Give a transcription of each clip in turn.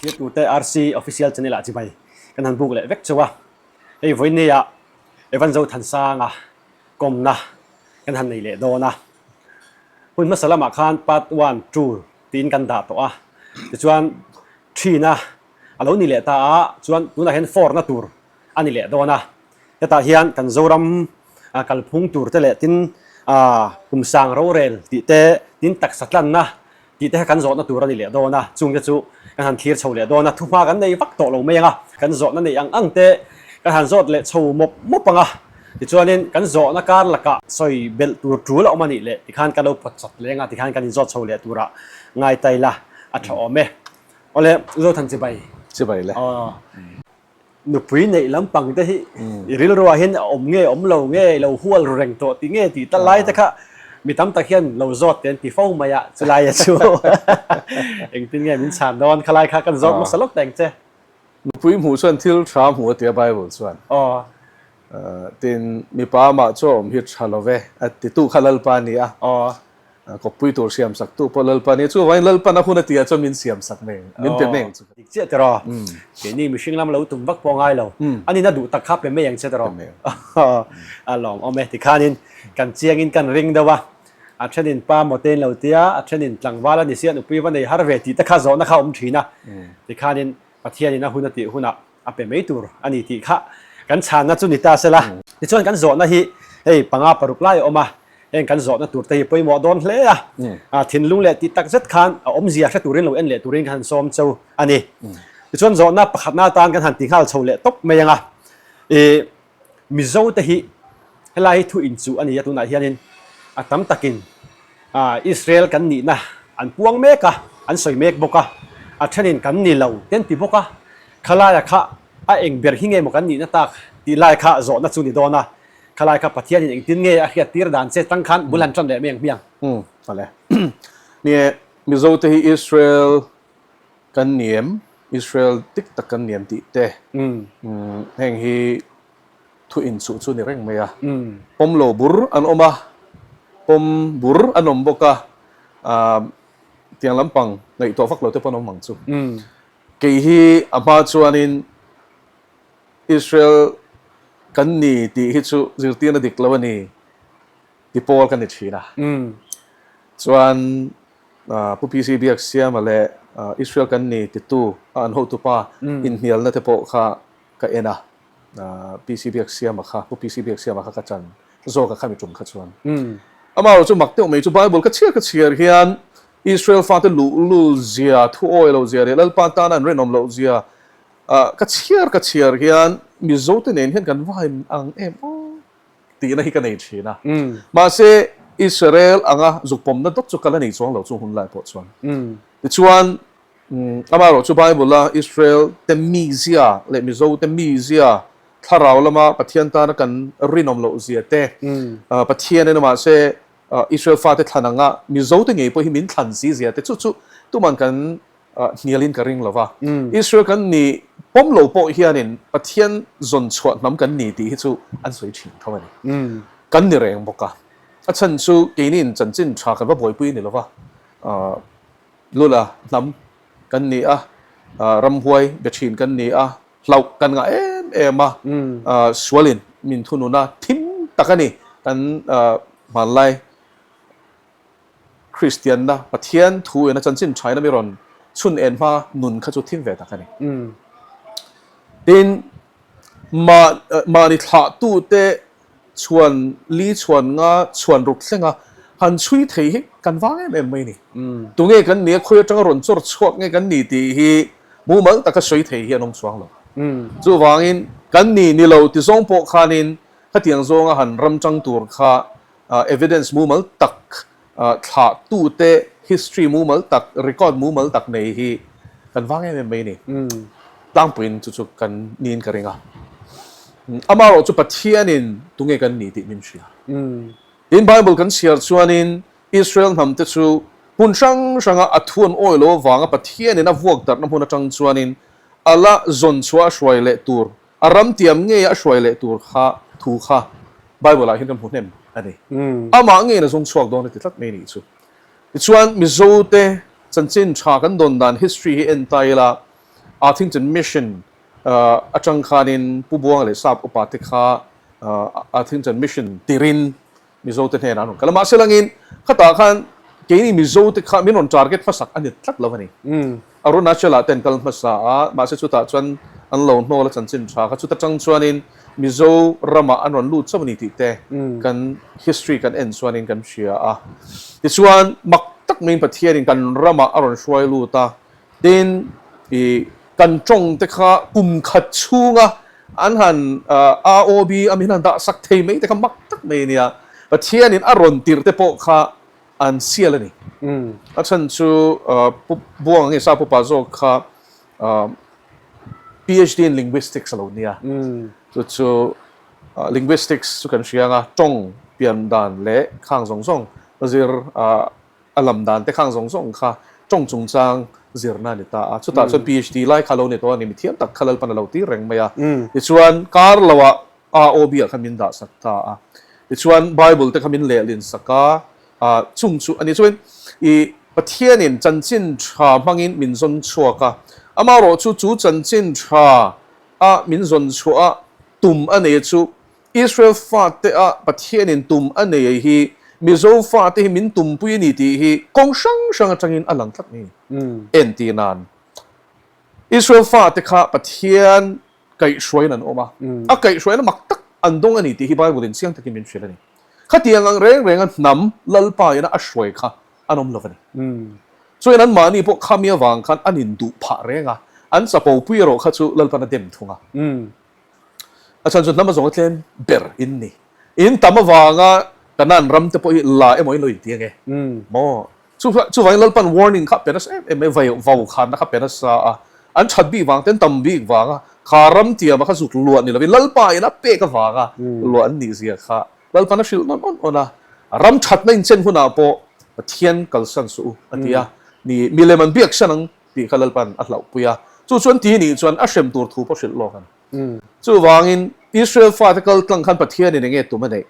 Thirtute RC Official Channel ah chibai kan han buk leh vek chauh a, hei vawinia Evan Zothansanga kawmna kan han nei leh dawn a. Hun hmasa lamah khan part one, two tiin kan dah tawh a, tichuan three-na a lo ni leh ta a, chuan tunah hian four-na tur a ni leh dawn a. Hetah hian kan Zoram kalphung tur te leh tin kum sang rorel tih te, tin taksa tlanna tih te kha kan zawhna tur a ni leh dawn a, chungte chu kan han thlir chho leh dawn a, thuhma kan nei vak tawh lo mai ang a, kan zawhna neih ang ang te kan han zawt leh chho mawp mawp ang a, tichuanin kan zawhna kar lakah sawi belh tur tul a awm a nih leh tikhan kan lo pawt chawt leh ang a, tikhan kan inzawt chho leh turah ngai ta ila a tha awm e. Awle, Zothan chibai. Chibai le. Aw. Nupui neih lampang te hi i rilruah hian a awm nge awm lo nge i lo hual ru reng tawh ti nge tih ta lai te kha mi tam tak hian lo zawt te an ti fo mai a, chulaia chu engtin nge min chhan dawn khalai kha kan zawt hmasa lawk ta ang che. Nupui hmuh chuan thil tha hmuh a ti a Bible chuan. Aw. Tin, mipa amah chu a awm hi tha lo ve a titu kha Lalpa a ni a. Aw. Kawppui tur siam sak tu pawh Lalpa nia, chuvangin Lalpan a hun a tihah chuan min siam sak mai ang, min pe mai ang chu. Dik chiah tiraw? Keini mihring lam lo tum vak pawh ngai lo. A nina duh tak kha pe mai ang che tiraw? A lawm awm e. Tikhanin kan chiangin kan ring deuh a, a thenin pa maw tein lo tia, a thenin tlangval a ni sia nupui va nei har ve tih te kha zawhna kha a awm thin a. Tikhanin Pathianin a hun a tih hunah a pe mai tur a ni tih kha kan chhanna chu ni ta sela. Tichuan kan zawhna hi hei panga paruk lai a awm a, heng kan zawhna tur te hi pawimawh dawn hle a, thinlung leh tih tak zet khan a awmzia hre turin lo en leh turin kan han sawm cheu a ni. Tichuan zawhna pakhatna atan kan han ti nghal chho leh tawp mai ang a, ih Mizo te hi helai hi thu inchuh a ni a, tunah hianin a tam takin Israel kan nihna an puang mek a, an sawi mek bawk a, a thenin kan ni lo te an ti bawk a, khalaia kha a eng ber hi nge maw kan nihna tak tih lai kha zawhna chu ni dawn a, khalai kha Pathianin engtin nge a hriat tir dan che tang khan bul han tan leh mai ang hmiang. Umm awle. Nie, Mizo te hi Israel kan ni em? Israel dik tak kan ni em tih te heng hi thu inchuh chu ni reng mai a. Pawm lo bur an awm a, pawm bur an awm bawk a, tiang lampang ngaihtuah vak lo te pawh an awm ang chu. Kei hi a hma chuanin Israel kan ni tih hi chu zirtirna dik lo a ni ti pawl ka ni thin a. Chuan Pu PC Biaksiama leh Israel kan ni titu a an hotupa inhnialna te pawh kha ka en a, PC Biaksiama kha, Pu PC Biaksiama kha ka chan zawk a khami tum kha chuan. Amaherawh chu mak deuh mai chu Bible ka chhiar ka chhiar hian Israel fate luhlul zia, thu awi lo zia leh Lalpa tana an rinawm loh zia ka chhiar ka chhiar hian Mizote nen hian kan va ang em aw. Tihna hi ka nei thin a. Mahse, Israel anga zuk pawmna dawt chu ka la nei chuang lo chung hun lai pawh chuan. Tichuan, amaherawh chu Bible-a Israel te mizia leh Mizo te mizia, thlarau lama Pathian tana kan rinawm loh zia te, Pathian ena mahse Israel fate thlan anga Mizo te ngei pawh hi min thlan si zia te chu chu tuman kan hnialin ka ring lo va. Israel kan ni pawm lo pawh hianin Pathian zawn chhuah hnam kan ni tih hi chu an sawi thin tho a ni. Kan ni reng bawk a. A chhan chu keiniin chanchin tha kan va buaipui ni lo va, Lula hnam kan ni a, ramhuai be thin kan ni a, hlauh kan ngah em em a, sualin min thunun a, thim tak a ni kan hmanlai. Kristianna, Pathian thu ena chanchin thaina mi rawn chhun en hma nun kha chu thim ve tak a ni. Tin, mahni thlahtute chhuan li chhuan nga chhuan ruk thlenga han chhui thei hi kan vang em em mai ni. Tunge kan nia khawi atanga rawn chawr chhuak nge kan ni tih hi mumal taka sawi thei hi an awm chuang lo. Chuvangin kan ni ni lo ti zawng pawh khanin khatiang zawnga han ram tang tur kha Evidence mumal tak, thlahtute history mumal tak, record mumal tak nei hi kan vang em em mai a ni. Tlangpuiin chu chu kan niin ka ring a. Amaherawh chu Pathianin tunge kan ni tih min hria. Tin, Bible kan chhiar chuanin Israel hnamte chu hmun hrang hranga a thu an awi lo avanga Pathianin a vuak darhna hmun atang chuanin a la zawn chhuah a hruai leh tur A ram tiam ngei a hruai leh tur kha thu kha Bible ah hian kan hmu hnem a ni. Amah ngeiin a zawng chhuak dawn a ti tlat mai a nih chu. Tichuan Mizote chanchin tha kan dawn dan history hi en ta ila. Arthington Mission atang khanin Pu Buanga leh Sap upa te kha Arthington Mission tirin Mizo te hnenah an rawn kal a. Mahse langin khatah khan keini Mizo te kha min rawn target hmasak a ni tlat lo a ni. Arunachal ah te an kal hmasa a, mahse chutah chuan an lo hnawl a chanchin tha kha. Chuta tang chuanin Mizo ramah an rawn lut chauh a ni tih te kan history kan en chuanin kan hria a. Tichuan mak tak maiin Pathianin kan ramah a rawn hruai lut a, tin i kan tawng te kha kum khat chhunga an han AOB a min han dah sak thei mai te kha mak tak mai a nia. Pathianin a rawn tirh te pawh kha an sial a ni. A chhan chu Pu Buanga nge Sa Pupa zawk kha PhD in Linguistics a lo nia. Chu chu Linguistics chu kan hria anga tawng pian dan leh khang zawng zawng zir a lam dan te khang zawng zawng kha tawng chungchang zirna a ni ta a. Chutah chuan PhD lai kha a lo ni tawh a ni. Mithiam tak kha Lalpan a lo tir reng mai a. Tichuan kar loah AOB ah khan min dah sak ta a. Tichuan Bible te kha min lehlin sak a, chung chu a ni. Chuan i Pathianin chanchin tha hmangin min zawn chhuak a, amaherawh chu chu chanchin tha a min zawn chhuah a tum a nei chu Israel fate a Pathianin tum a nei hi Mizo fate hi min tumpui a ni tih hi kawng hrang hrang atangin a lang tlat mai a ni. Entir nan Israel fate kha Pathian kaihhruaiin an awm a, a kaihhruaina mak tak an dawng a ni tih hi Bible in chiang takin min hrilh a ni. Khatiang ang reng renga hnam Lalpa ina a hruai kha an awm lo a ni. Chuan anmahni pawh khami avang khan an induh phah reng a, an chapo pui erawh kha chu Lalpan a dem thung a. A chhan chu hnam a zawng a tlem ber in ni. In tam avanga Kanan ram te pawh hi la emaw in lo inti ange maw? Chuvangin Lalpan warning kha pe nasa em em mai, vai vau khanna kha pe nasa a, an that bik vang te, an tam bik vanga kha ram tiama kha zuk luah ni lovin Lalpa in a pek avanga luah an nih zia kha Lalpan a hrilh nawn awn awn a, ram thatna inchen hunah pawh Pathian kalsan suh u a ti a, ni milem an biaksan ang tih kha Lalpan a hlauhpui a, chu chuan ti nih chuan a hrem tur thu pawh hrilh lawk a ni. Chuvangin Israel fate kal tlang khan Pathianin enge tum a neih?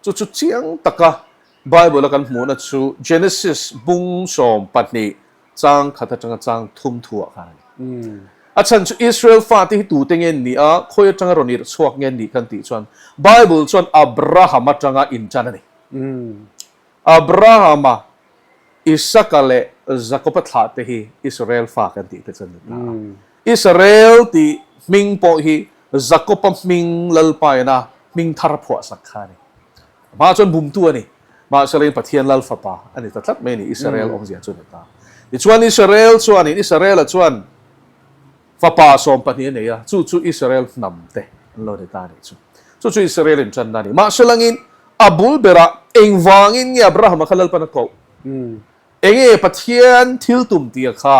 Chu chu chiang taka Bible-a kan hmuhna chu Genesis bung 12 chang khat atanga chang thum thuah khan a ni. A chhan chu Israel fate hi tute nge an nih a, khawi atanga rawn irh chhuak nge an nih kan tih chuan Bible chuan Abraham atanga intan a ni. Abrahama, Isaka leh Jakoba thlahte hi Israel fa kan tih te chu an ni ta a. Israel tih hming pawh hi Jakoba hming Lalpaina hming thar phuahsak kha a ni. Amah chuan bumtu a ni. Mahse Pathian Lal Fapa a ni ta tlat mai a ni, Israel awmzia chu a ni ta. Tichuan Israel chuanin Israela chuan fapa 12 a nei a, chu chu Israel hnam te an lo ni ta a nih chu. Chu chu Israel inṭanna a ni. Mahse langin a bul berah engvangin nge Abrahama kha Lalpan a koh? Enge Pathian thil tum tia kha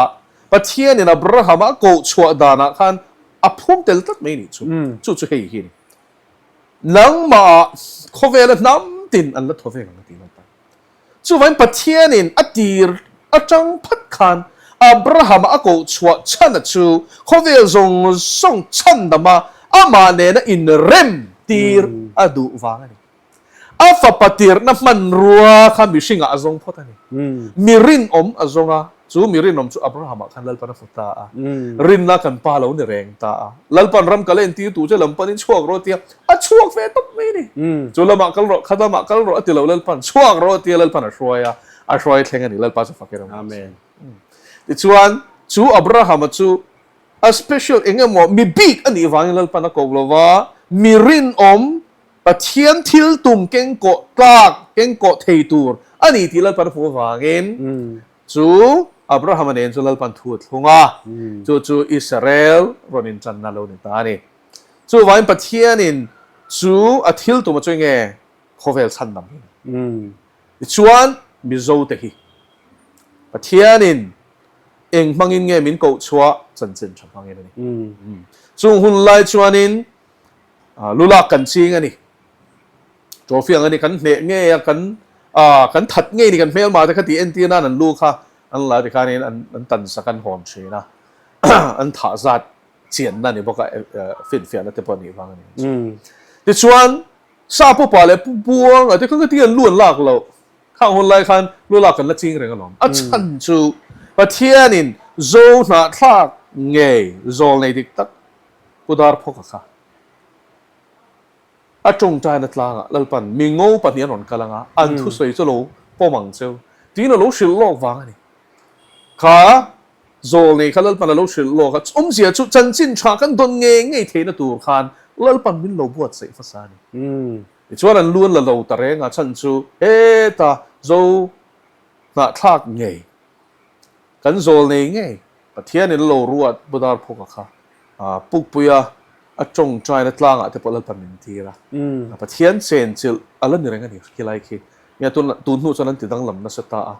Pathianin Abrahama a koh chhuah danah khan a phum tel tlat mai a nih chu. Chu chu hei hi a ni. Nangmah khawvela hnam tin an la thaw vek ang a ti Lalpa. Chuvangin Pathianin a tir atang phat khan Abrahama a koh chhuah chhana chu khawvel zawng zawng chhandama amah nena inrem tir a duh vang a ni. A fapa tirhna hmanrua kha mihringah a zawng phawt a ni. Mi rinawm a zawng a, chu mi rinawm chu Abraham-ah khan Lalpan a hmu ta a. Rinna kan pa lo ni reng ta a. Lalpan ram kal a entir tu che lam panin chhuak rawh a ti a, a chhuak ve tawp mai a ni. Chu lamah kal rawh, kha lamah kal rawh a ti lo Lalpan, chhuak rawh a ti a, Lalpan a hruai a, a hruai thleng a ni, Lalpa chu fak i ram rawh se. Tichuan, chu Abraham-a chu a special eng emaw mi bik a nih vangin Lalpan a koh lo va, mi rinawm Pathian thil tum kengkawh tlak, kengkawh thei tur a ni tih Lalpan a hmuh avangin chu Abrahama nen chu Lalpan thu a thlung a, chu chu Israel rawn inṭanna lo ni ta a ni. Chuvangin Pathianin chu a thil tum a chu enge khawvel chhandam hi a ni. Tichuan Mizote hi Pathianin eng hmangin nge min koh chhuah chanchin ṭha hmangin a ni. Chung hun lai chuanin Lu lak kan ching a ni. Trophy ang a ni, kan hneh ngei a, kan kan that ngei ni, kan hmelma te kha tih entir nan an lu kha an la tikhanin an tan sak an hawn thin a, an thah zat chianna ni bawk a, finfiahna te pawh a nih vang a ni. Tichuan, Sa Pupa leh Pu Buanga te kha ka ti an lu an lak loh. Khang hun lai khan lu lak kan la ching reng alawm. A chhan chu Pathianin Zo hnahthlak ngei zawl nei dik tak Pu Darphawka kha a tawngtaina tlangah Lalpan mi ngo pahnih an rawn kal anga an thusawi chu lo pawm ang cheu tiin a lo hrilh lawk vang a ni. Kha zawl nei kha Lalpan a lo hrilh lawk a, awmzia chu chanchin tha kan dawn ngei ngei theihna tur khan Lalpan min lo buatsaih hmasa a ni. Tichuan an lu an la lo ta reng a, chhan chu heta zo hnahthlak ngei Kan zawl nei ngei Pathianin a lo ruat Budar Phawka kha Pukpuia a tawngtaina tlangah te pawh Lalpan min tir a. Pathian chenchilh a la ni reng a ni khilai khi. Nia tun tun hnu chuan an ti danglam nasa ta a.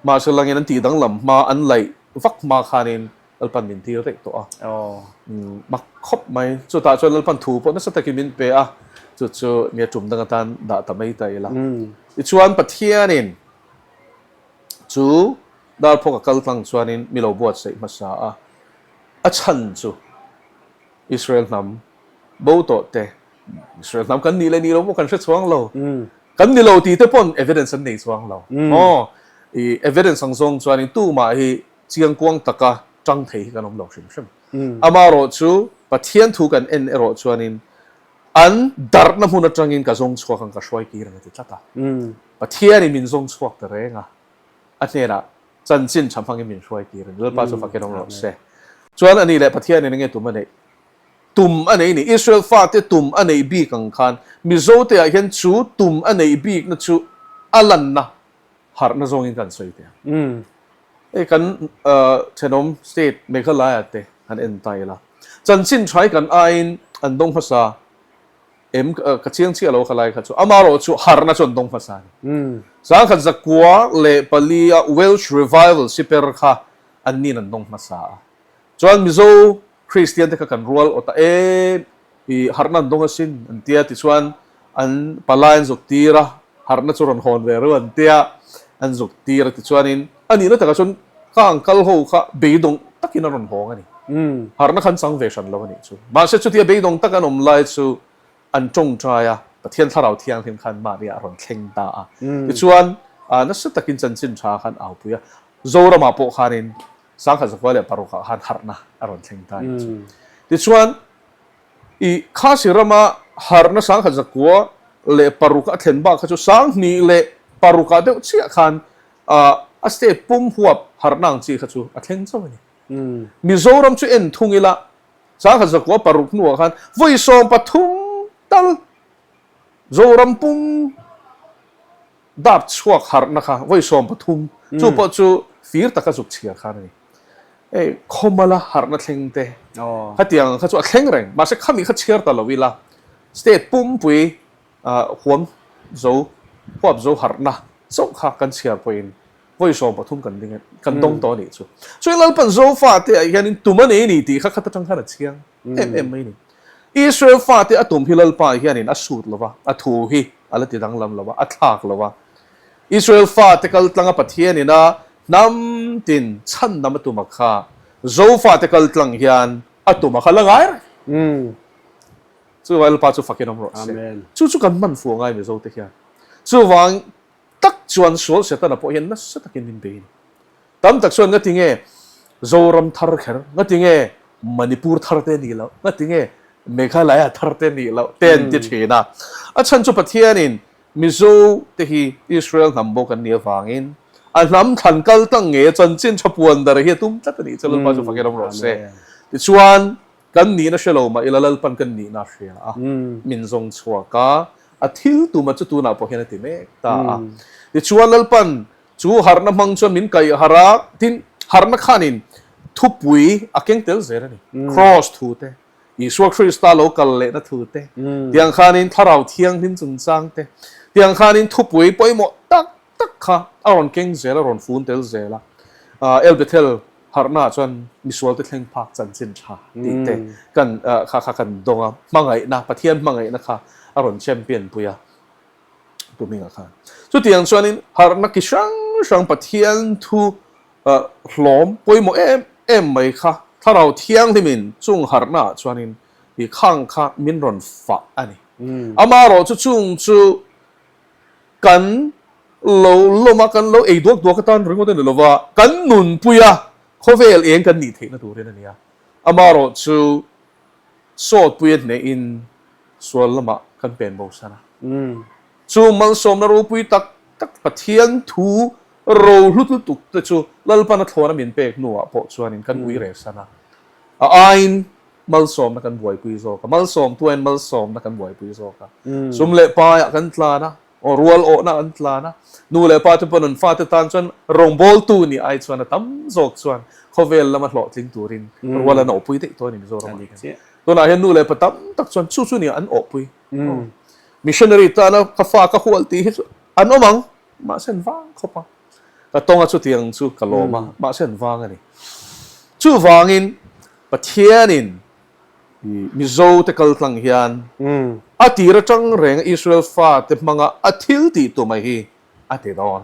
Mahse langin an tih danglam hma an laih vak hma khanin Lalpan min tir daih tawh a. Mak khawp mai. Chutah chuan Lalpan thu pawh nasa takin min pe a. Chu chu nia tum dang atan dah ta mai ta ila. Tichuan Pathianin Chu Darphawka kal tlang chuanin mi lo buatsaih hmasa a, a chhan chu Israel hnam bo tawh te, Israel hnam kan nih leh nih lo pawh kan hre chuang lo, kan ni lo tih te pawn evidence an nei chuang lo. Aw, i evidence ang zawng chuanin tumah hi chiangkuang taka tang thei hi kan awm lo hrim hrim. Amaherawh chu Pathian thu kan en erawh chuanin An darhna hmun atangin ka zawng chhuak ang ka hruai kir ang a ti tlat a. Pathianin min zawng chhuak ta reng a, a hnenah chanchin tha hmangin min hruai kir a ni. Lalpa chu fakin awm rawh se. Chuan ani leh Pathianin enge tum a neih? Tum a nei ni. Israel fate tum a neih bik ang khan Mizote ah hian chu tum a neih bikna chu a lanna harhna zawngin kan sawi teh ang. Hei kan thenawm state Meghalaya te han en ta ila. Chanchin tha kan aiin an dawng hmasa em ka chiang chiah lo khalai kha chu amaherawh chu harhna chu an dawng hmasa a ni. 1904 a Welsh Revival siper kha an nin an dawng hmasa a. Chuan Mizo Kristian te kha kan rual aw ta em i harhna an dawng asin an tia tichuan an palai an zuk tir a, harhna chu rawn hawn ve reuh an tia an zuk tir a tichuanin a nihna takah chuan ka ang kal ho kha beidawng takin a rawn hawng a ni. Harhna kha an chang ve hran lo a nih chu. Mahse chutia beidawng tak an awm lai chu an tawngtai a, Pathian Thlarau Thianghlim khan mahni ah a rawn thleng ta a. Tichuan nasa takin chanchin tha khan aupui a, Zoramah pawh khanin 1906 ah khan harhna a rawn thleng ta a nih chu. Tichuan, i Khasi rama harhna 1906 a thlen bak kha chu 2006 ah deuh chiah khan a state pum huap harhna ang chi kha chu a thleng chauh a ni. Mizoram chu en thung ila 1906 hnuah khan vawi 13 tal Zoram pum Dap chhuak harhna kha vawi 13, chu pawh chu fir taka zuk chhiar khan a ni. Hei khawmala harhna thleng te khatiang kha chu a thleng reng, mahse khami kha chhiar ta lo ila state pumpui huam zo huap zo harhna chauh kha kan chhiar pawhin vawi 13 kan ding kan dawng tawh a nih chu. Chuan Lalpan Zofate ah hianin tum a nei a ni tih kha khat atang khan a chiang. Em em mai ni. Israel fate a tum hi Lalpa hianin a sut lo va, a thu hi a la ti danglam lo va, a thlak lo va. Israel fate kal tlanga Pathianin a hnam tin chhandam a tum a kha, Zo fate kal tlang hian a tum a kha la ngai reng. Chuvang Lalpa chu fakin awm rawh se. Chu chu kan hman fuh a ngai Mizo te hian. Chuvang tak chuan sual Setana pawh hian nasa takin min bei a ni. Tam tak chuan ngati nge Zoram thar kher, ngati nge Manipur thar te nih loh, ngati nge Meghalaya thar te nih loh te an ti thin a. A chhan chu Pathianin Mizo te hi Israel hnam bawk an nih avangin a hnam thlan kal tlang nge chanchin tha puan dar hi a tum tlat a nih chu Lalpa chu fakin awm rawh se. Tichuan kan nihna hre lo mah ila Lalpan kan nihna a hria a, min zawng chhuak a, a thil tuma chu tunah pawh hian a ti mek ta a. Tichuan Lalpan Chu harhna hmang chuan min kaih harh a, tin, harhna khanin thupui a keng tel zel a ni. Kraws thu te, Isua Krista lo kal lehna thu te, tiang khanin Thlarau Thianghlim chungchang te, tiang khanin thupui pawimawh tak tak kha a rawn keng zel, a rawn fun tel zel a. El Bethel harhnaah chuan misualte thleng phak chanchin tha tih te kan kha kha kan dawng a, hmangaihna, Pathian hmangaihna kha a rawn champion pui a. Pu Hminga khan. Chutiang chuanin harhna ki hrang hrang Pathian thu hlawm pawimawh em em mai kha Thlarau Thianghlimin chung harhnaah chuanin i khang kha min rawn fah a ni. Amaherawh chu chung chu kan lo lawm a, kan lo ei duak duak atan ringawt a ni lova, kan nunpui a. Khawvel eng kan nih theihna turin a ni a. Amaherawhchu sawtpui a hnehin sual lamah kan pen bo san a. Chu malsawmna ropui tak tak Pathian thu rohlu lutuk te chu Lalpan a thlawn a min pek hnuah pawh chuanin kan ui reh san a. A aiin malsawmna kan buaipui zawk a, malsawmtuain malsawmna kan buaipui zawk a. Sum leh paiah kan tlan a, aw rual awhna an tlan a. Nu leh pa te pawn an fate tan chuan rawngbawltu nih ai chuan a tam zawk chuan khawvel lama hlawhtling turin rual an awhpui daih tawh a ni Mizoramah hian. Tunah hian nu leh pa tam tak chuan chu chu nia an awhpui. Missionary tana ka fa ka hual tih hi chu an awm ang, mahse an vang khawp a. Ka tawnga chutiang chu ka lawm a, mahse an vang a ni. Chuvangin Pathianin Mizo te kal tlang hian a tir atang reng Israel fate hmanga a thil tih tumah hi a ti dawn.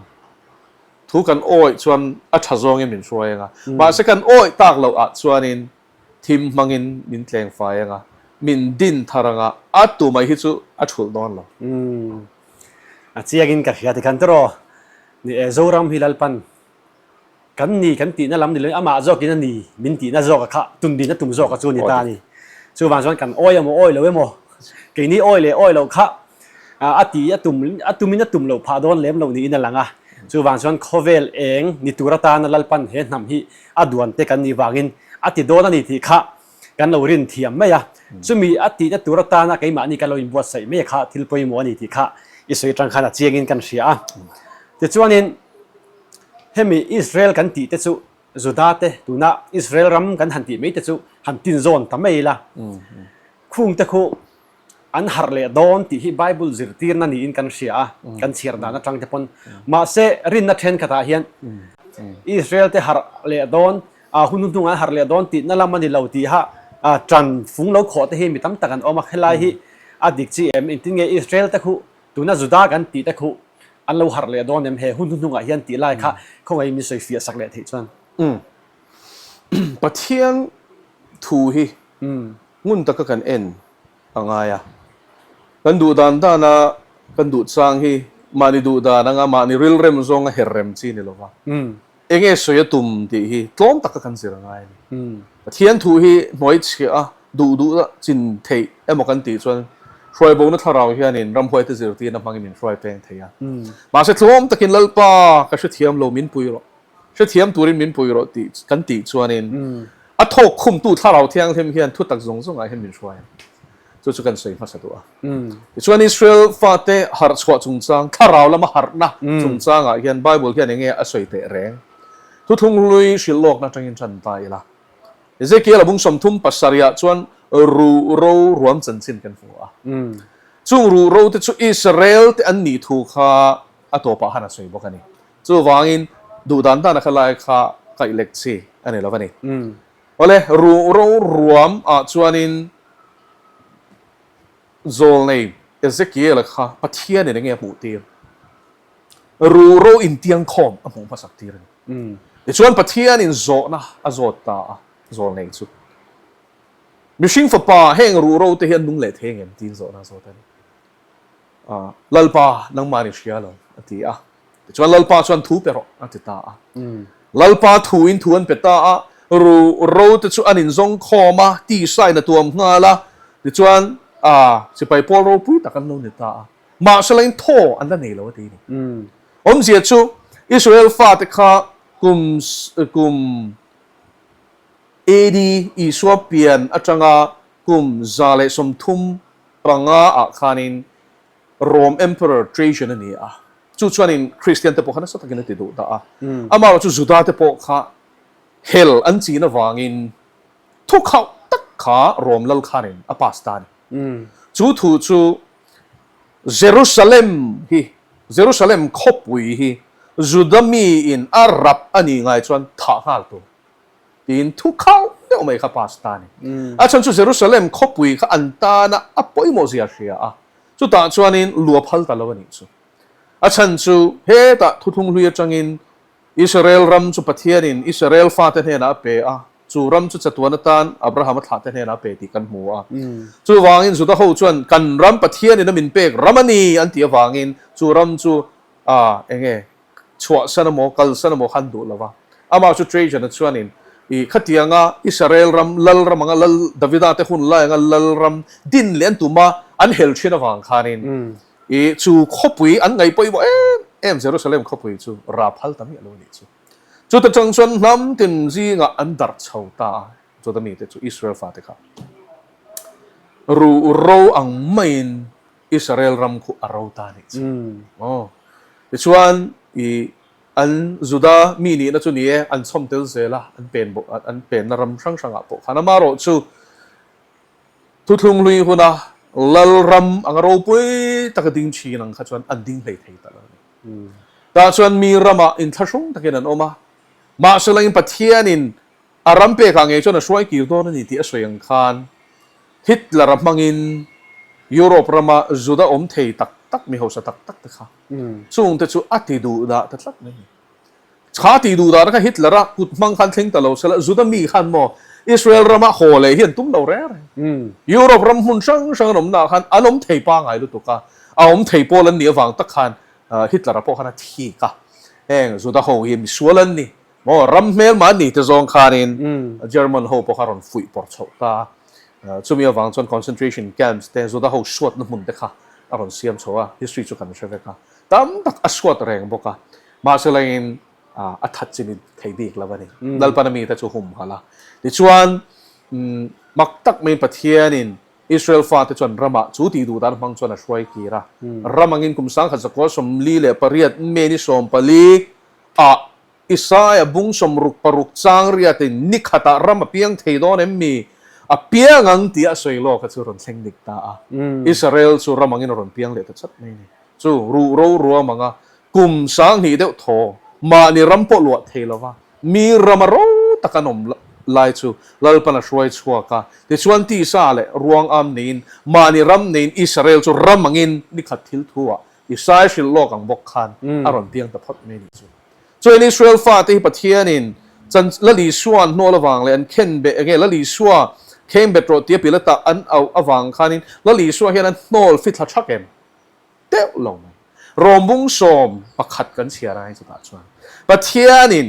Thu kan awih chuan a tha zawngin min hruai ang a, mahse kan awih tak loh ah chuanin thim hmangin min tleng fai ang a, min din thar ang a, a tumah hi chu a thulh dawn lo. A chiangin ka hria tikhan tiraw, ni e Zoram hi Lalpan Kan ni kan tihna lam ni loin amah zawkin a ni min tihna zawka kha tundin a tum zawka chu a ni ta a ni. Chuvang chuan kan awi emaw awi lo emaw keini awi leh awi loh kha a ti a tum a tumin a tum loh phah dawn lem loh niin a lang a. Chuvang chuan khawvel eng ni tur atana Lalpan he hnam hi a duan te kan nih vangin a ti dawn a ni tih kha kan lo rin thiam mai a. Chumi a tihna tur atana keimahni kan lo inbuatsaih mai kha thil pawimawh a ni tih kha i sawi atang khan a chiangin kan hria a. Tichuanin. Hemi Israel kan tih te chu Juda te tuna Israel ram kan han tih mai te chu han tin zawn ta mai ila. Khung te khu an harh leh dawn tih hi Bible zirtirna niin kan hria a, kan chhiar dan atang te pawn. Mahse rinna thenkhatah hian Israel te harh leh dawn, hun hnuhnung an harh leh dawn tihna lam a ni lo tiha tan fung lo khawh te hi mi tam tak an awm a. Helai hi a dik chi em? Engtin nge Israel te khu Tuna Juda kan tih te khuh an lo harh leh dawn em he hun hnuhnungah hian tih lai kha khawngaih min sawi fiah sak leh theih chuan. Umm. Pathian thu hi ngun taka kan en a ngai a. Kan duh dan dana kan duh chang hi mahni duh dan anga mahni rilrem zawnga her rem chi ni lova. Enge sawi a tum tih hi tlawm taka kan zir a ngai a ni. Pathian thu hi hnuai chhiah a, duh duh a chin theih emaw kan tih chuan hruaibona thlarau hianin ramhuaite zirtirna hmangin min hruai peng thei a. Mahse tlawm takin Lalpa ka hrethiam lo min pui rawh, hrethiam turin min pui rawh tih kan tih chuanin a thawk khumtu thlarau thianghlim hian thutak zawng zawngah hian min hruai a. Chu chu kan sawi hmasa duh a. Tichuan Israel fate harh chhuah chungchang, thlarau lama harhna chungchangah hian Bible hian enge a sawi teh reng? Thuthlung hlui hrilh lawkna atangin tan ta ila. Ezekiel a bung 37 ah chuan ruh ro ruam chanchin kan hmu a. Chung ruh ro te chu Israel te an nih thu kha a tawpah khan a sawi bawk a ni. Chuvangin duh dan dan a kha lai kha kaih lek chi a ni lo a ni. Awle, ruh ro ruam ah chuanin Zawlnei Ezekiel-a kha Pathianin enge a hmuh tir? Ruh ro intiangkhawm a hmuh hmasak tir a ni. Tichuan Pathianin zawhna a zawt ta a, Zawlnei chu, Mihring fapa, heng ruh ro te hi an nung leh thei angem? tiin zawhna a zawt a ni. Lalpa, nangmah ni hria lo, a ti a. Tichuan Lalpa chuan thu pe rawh, a ti ta a. Lalpa thuin thu an pe ta a, ru ro te chu an inzawng khawm a, tisain a tuam nghal a, tichuan sipai pawl ropui tak an lo ni ta a. Mahselain thaw an la nei lo a ti a ni. Awmzia chu Israel fate kha kum kum AD Isua pian atanga kum 135 ah khanin Rome Emperor Trajan a ni a, chu chuanin Kristian te pawh kha nasa takin a ti duh dah a. Amaherawh chu Juda te pawh kha hel an chin avangin thu khauh tak kha Rome lal khanin a pass ta a ni. Chu thu chu Jerusalem hi, Jerusalem khawpui hi Juda miin a rap a nih ngai chuan thah nghal tur. Tiin thu khauh deuh mai kha pass ta a ni. A chhan chu Jerusalem khawpui kha an tana a pawimawh zia hria a, chutah chuanin lu a phal ta lo a nih chu. A chhan chu hetah thuthlung hlui atangin Israel ram chu Pathianin Israel fate hnenah a pe a, chu ram chu chatuan atan Abrahama thlahte hnenah a pe tih kan hmu a. Chuvangin Juda ho chuan kan ram Pathianin a min pek ram a ni an tih avangin chu ram chu a enge chhuahsan emaw kalsan emaw khan duh lo va. Amah chu Trajan-a chuanin I khatianga Israel ram lal ram anga lal Davida te hun lai anga lal ram din leh an tum a, an hel thin avang khanin i chu khawpui an ngaih pawimawh em em Jerusalem khawpui chu ra phal ta miah lo a nih chu. Chuta chang chuan hnam tin zingah an darh chho ta a, chuta mite chu Israel fate kha ruh ro ang maiin Israel ram khu a ro ta a nih chu. Aw, tichuan i An Juda mi nihna chu ni e, an chhawm tel zel a, an pen bawk, an penna ram hrang hrangah pawh khan. Amaherawhchu, thuthlung hlui huna lal ram anga ropui taka ding thin ang kha chuan an ding hlei thei ta lo a ni. Tah chuan mi ramah inthlahrung takin an awm a, mahse langin Pathianin a ram pekah ngei chuan a hruai kir dawn a ni tih a sawi ang khan Hitler-a hmangin Europe rama Juda awm thei tak tak, mi hausa tak tak te kha Chungte chu a ti duh dah ta tlat mai a ni. Kha ti duh dahna kha Hitler-a kut hmang khan thleng ta lo sela, Juda mi khan maw Israel rama haw leh hi an tum lo reng reng. Europe ram hmun hrang hrang an awmnaah khan an awm thei pangngai lutuk a, a awm thei pawl an nih avang tak khan Hitler-a pawh khan a thik a. Heng Juda ho hi misual an ni maw, ram hmelma an ni te zawng khanin German ho pawh kha rawn fuih pawr chhoh ta a. Chumi avang chuan concentration camps te, Juda ho suatna hmun te kha a rawn siam chho a, history chu kan hre vek a, tam tak a suat reng bawk a, mahse laiin a that chi ni thei bik lo a ni. Lalpana mite chu hum halh a, tichuan mak tak maiin Pathianin Israel fate chuan ramah chu tih duh dan hmang chuan a hruai kir a, ram angin kum 1948 May ni 14 ah Isaia bung 66 chang riatin ni khatah ram a piang thei dawn em mi? A piang ang tih a sawi lawk a chu rawn thleng dik ta a. Israel chu ram angin a rawn piang leh ta chat mai a ni. Chu ruh ro ruam anga kum 2000 deuh thaw mahni ram pawh luah thei lova mi ram a ro tak an awm lai chu Lalpan a hruai chhuak a. Tichuan tisa leh ruang am neiin mahni ram neiin Israel chu ram angin ni khat thil thu ah Isaia hrilh lawk ang bawk khan a rawn piang ta phawt mai a nih chu. Chuan Israel fate hi Pathianin chan Lal Isua an hnawl avang leh an khen beh enge Lal Isua kheng bet rawh tia Pilata an auh avang khanin Lal Isua hian a hnawl fithla thak em? Deuh lo mai. Rawmbung 11 kan chhiar a hei chutah chuan Pathianin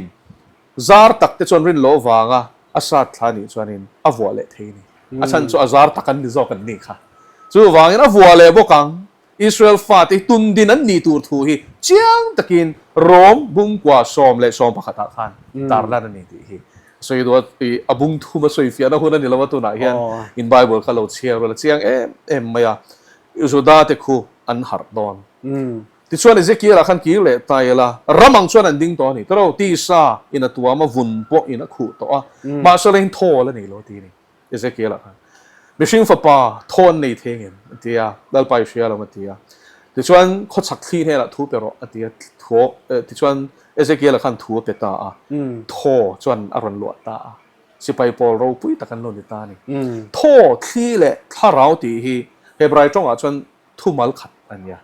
zar tak te chuan rin loh avanga a sat thla nih chuanin a vuah leh thei a ni. A chhan chu a zar tak an ni zawk an nih kha. Chuvangin a vuah leh bawk ang. Israel fate hi tundin an nih tur thu hi chiang takin Rom bungkua 10 leh 11 ah khan tarlan a ni tih hi sawi duh a, i a bung thum a sawi fiahna hun a ni lo a tunah hian in Bible kha lo chhiar ula chiang em em mai a, Juda te khu an harh dawn. Tichuan Ezekiel ah khan kir leh ta ila ram ang chuan an ding tawh a ni tawh lo, tisa in a tuam a, vun pawh in a khuh tawh a, mahse la in thawl a ni lo ti a ni. Ezekiel-a khan, Mihring fapa, thaw an nei thei ngem? a ti a, Lalpa i hria lo a ti a. Tichuan, khawchhak thli hnenah thu pe rawh, a ti a, thaw, tichuan Ezekiel-a khan thu a pe ta a, thaw chuan a rawn luah ta a, sipai pawl ropui tak an lo ni ta a ni. Thaw, thli leh thlarau tih hi Hebrai tawngah chuan thumal khat a ni a,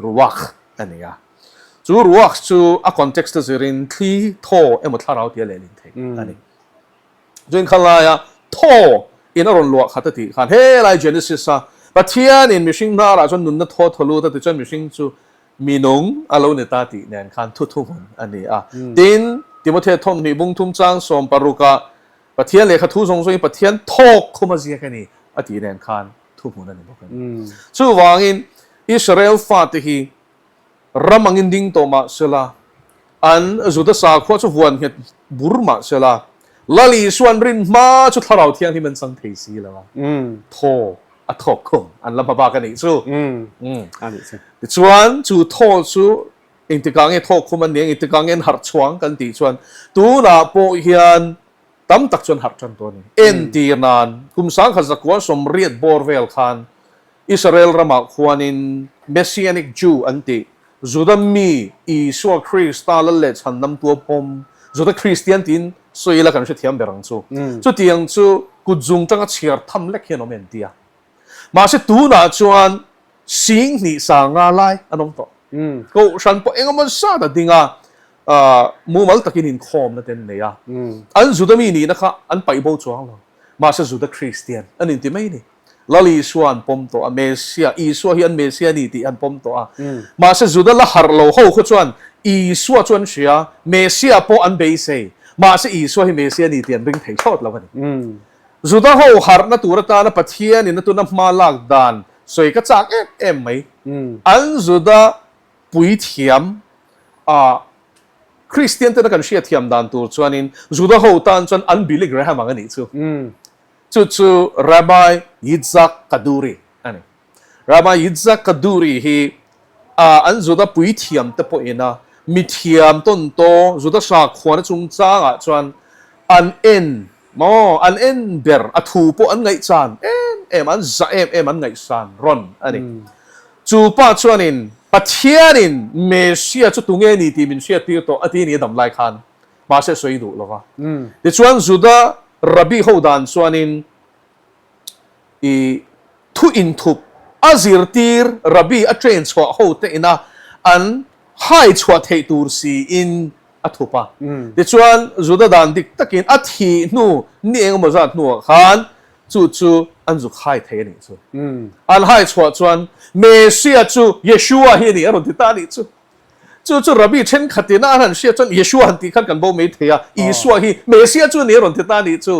ruach a ni a. Chu ruach chu a context a zirin thli, thaw emaw thlarau tia lehlin theih a ni. Chuin kha laia thaw in a rawn luah khat a tih khan helai Genesis a Pathianin mihring hnarah chuan nunna thaw thaw lut a ti chuan mihring chu minung a lo ni ta tih nen khan thu thuhmun a ni a. Tin, Timothea thawmhnih bung thum chang 16 ah Pathian lehkha thu zawng zawngin Pathian thawk khum a ziak a ni a tih nen khan thuhmun a ni bawk a ni. Chuvangin Israel fate hi Ram angin ding tawh mah sela, an Juda sakhua chu vuan nghet bur mah sela, Lal Isuan rin hma chu Thlarau Thianghlim an chang thei si lo a, thaw a thawk khum an la hma bak a nih chu. Tichuan, chu thaw chu engtikah nge thawk khum an nih ang, engtikah nge an harh chhuang kan tih chuan tunah pawh hian tam tak chuan harh tan tawh a ni. Entir nan, kum 1980 bawr vel khan Israel ramah khuanin Messianic Jew an tih, Juda mi Isua Krista lal leh chhandam tua pawm, Juda Kristian tiin sawi ila kan hrethiam ber ang chu. Chutiang chu kutzung tanga chhiar tham lek hian awm en tia. Mahse tunah chuan 2000 sanga lai an awm tawh. Kohhran pawh engemaw zat a ding a, mumal takin inkhawmna te an nei a. An Juda mi nihna kha an paih bo chuang lo. Mahse Juda Kristian an inti mai a ni. Lal Isua an pawm tawh a, Messia, Isua hi an Messia a ni tih an pawm tawh a. Mahse Juda la harh lo ho khaw chuan Isua chu an hria, Messia pawh an beisei. Mahse Isua hi Messia a ni tih an ring thei thlawt lo a ni. Juda ho harhna tur atana Pathianin a tuna hma lak dan sawi ka chak em em mai. An Juda puithiam a Kristian tena kan hriatthiam dan tur chuanin Juda ho tan chuan an Billy Graham ang a nih chu. Chu chu Rabbi Yitzhak Kaduri a ni. Rabbi Yitzhak Kaduri hi an Juda puithiam te pawhin a mithiam tawn taw Juda sakhuana chungchangah chuan an en maw, an en ber, a thu pawh an ngaihchan em em, an zah em em, an ngaihsan rawn a ni. Chu pa chuanin Pathianin Messiah chu tunge ni tih min hriattir tawh a ti ni a dam lai khan mahse sawi duh lo va. Tichuan Juda Rabbi ho dan chuanin i thu inthup a zirtir Rabbi a train chhuah ho te ina an hai chhuah theih tur siin a thup a. Tichuan Juda dan dik takin a thih hnu ni engemaw zat hnuah khan chu chu an zuk hai thei a nih chu. An hai chhuah chuan Messiah chu Yeshua hi a ni a rawn ti ta a nih chu. Chu chu Rabbi thenkhatin a an han hriat chuan Yeshua han tih khan kan bo mai thei a, Isua hi Messiah chu a ni a rawn ti ta a nih chu.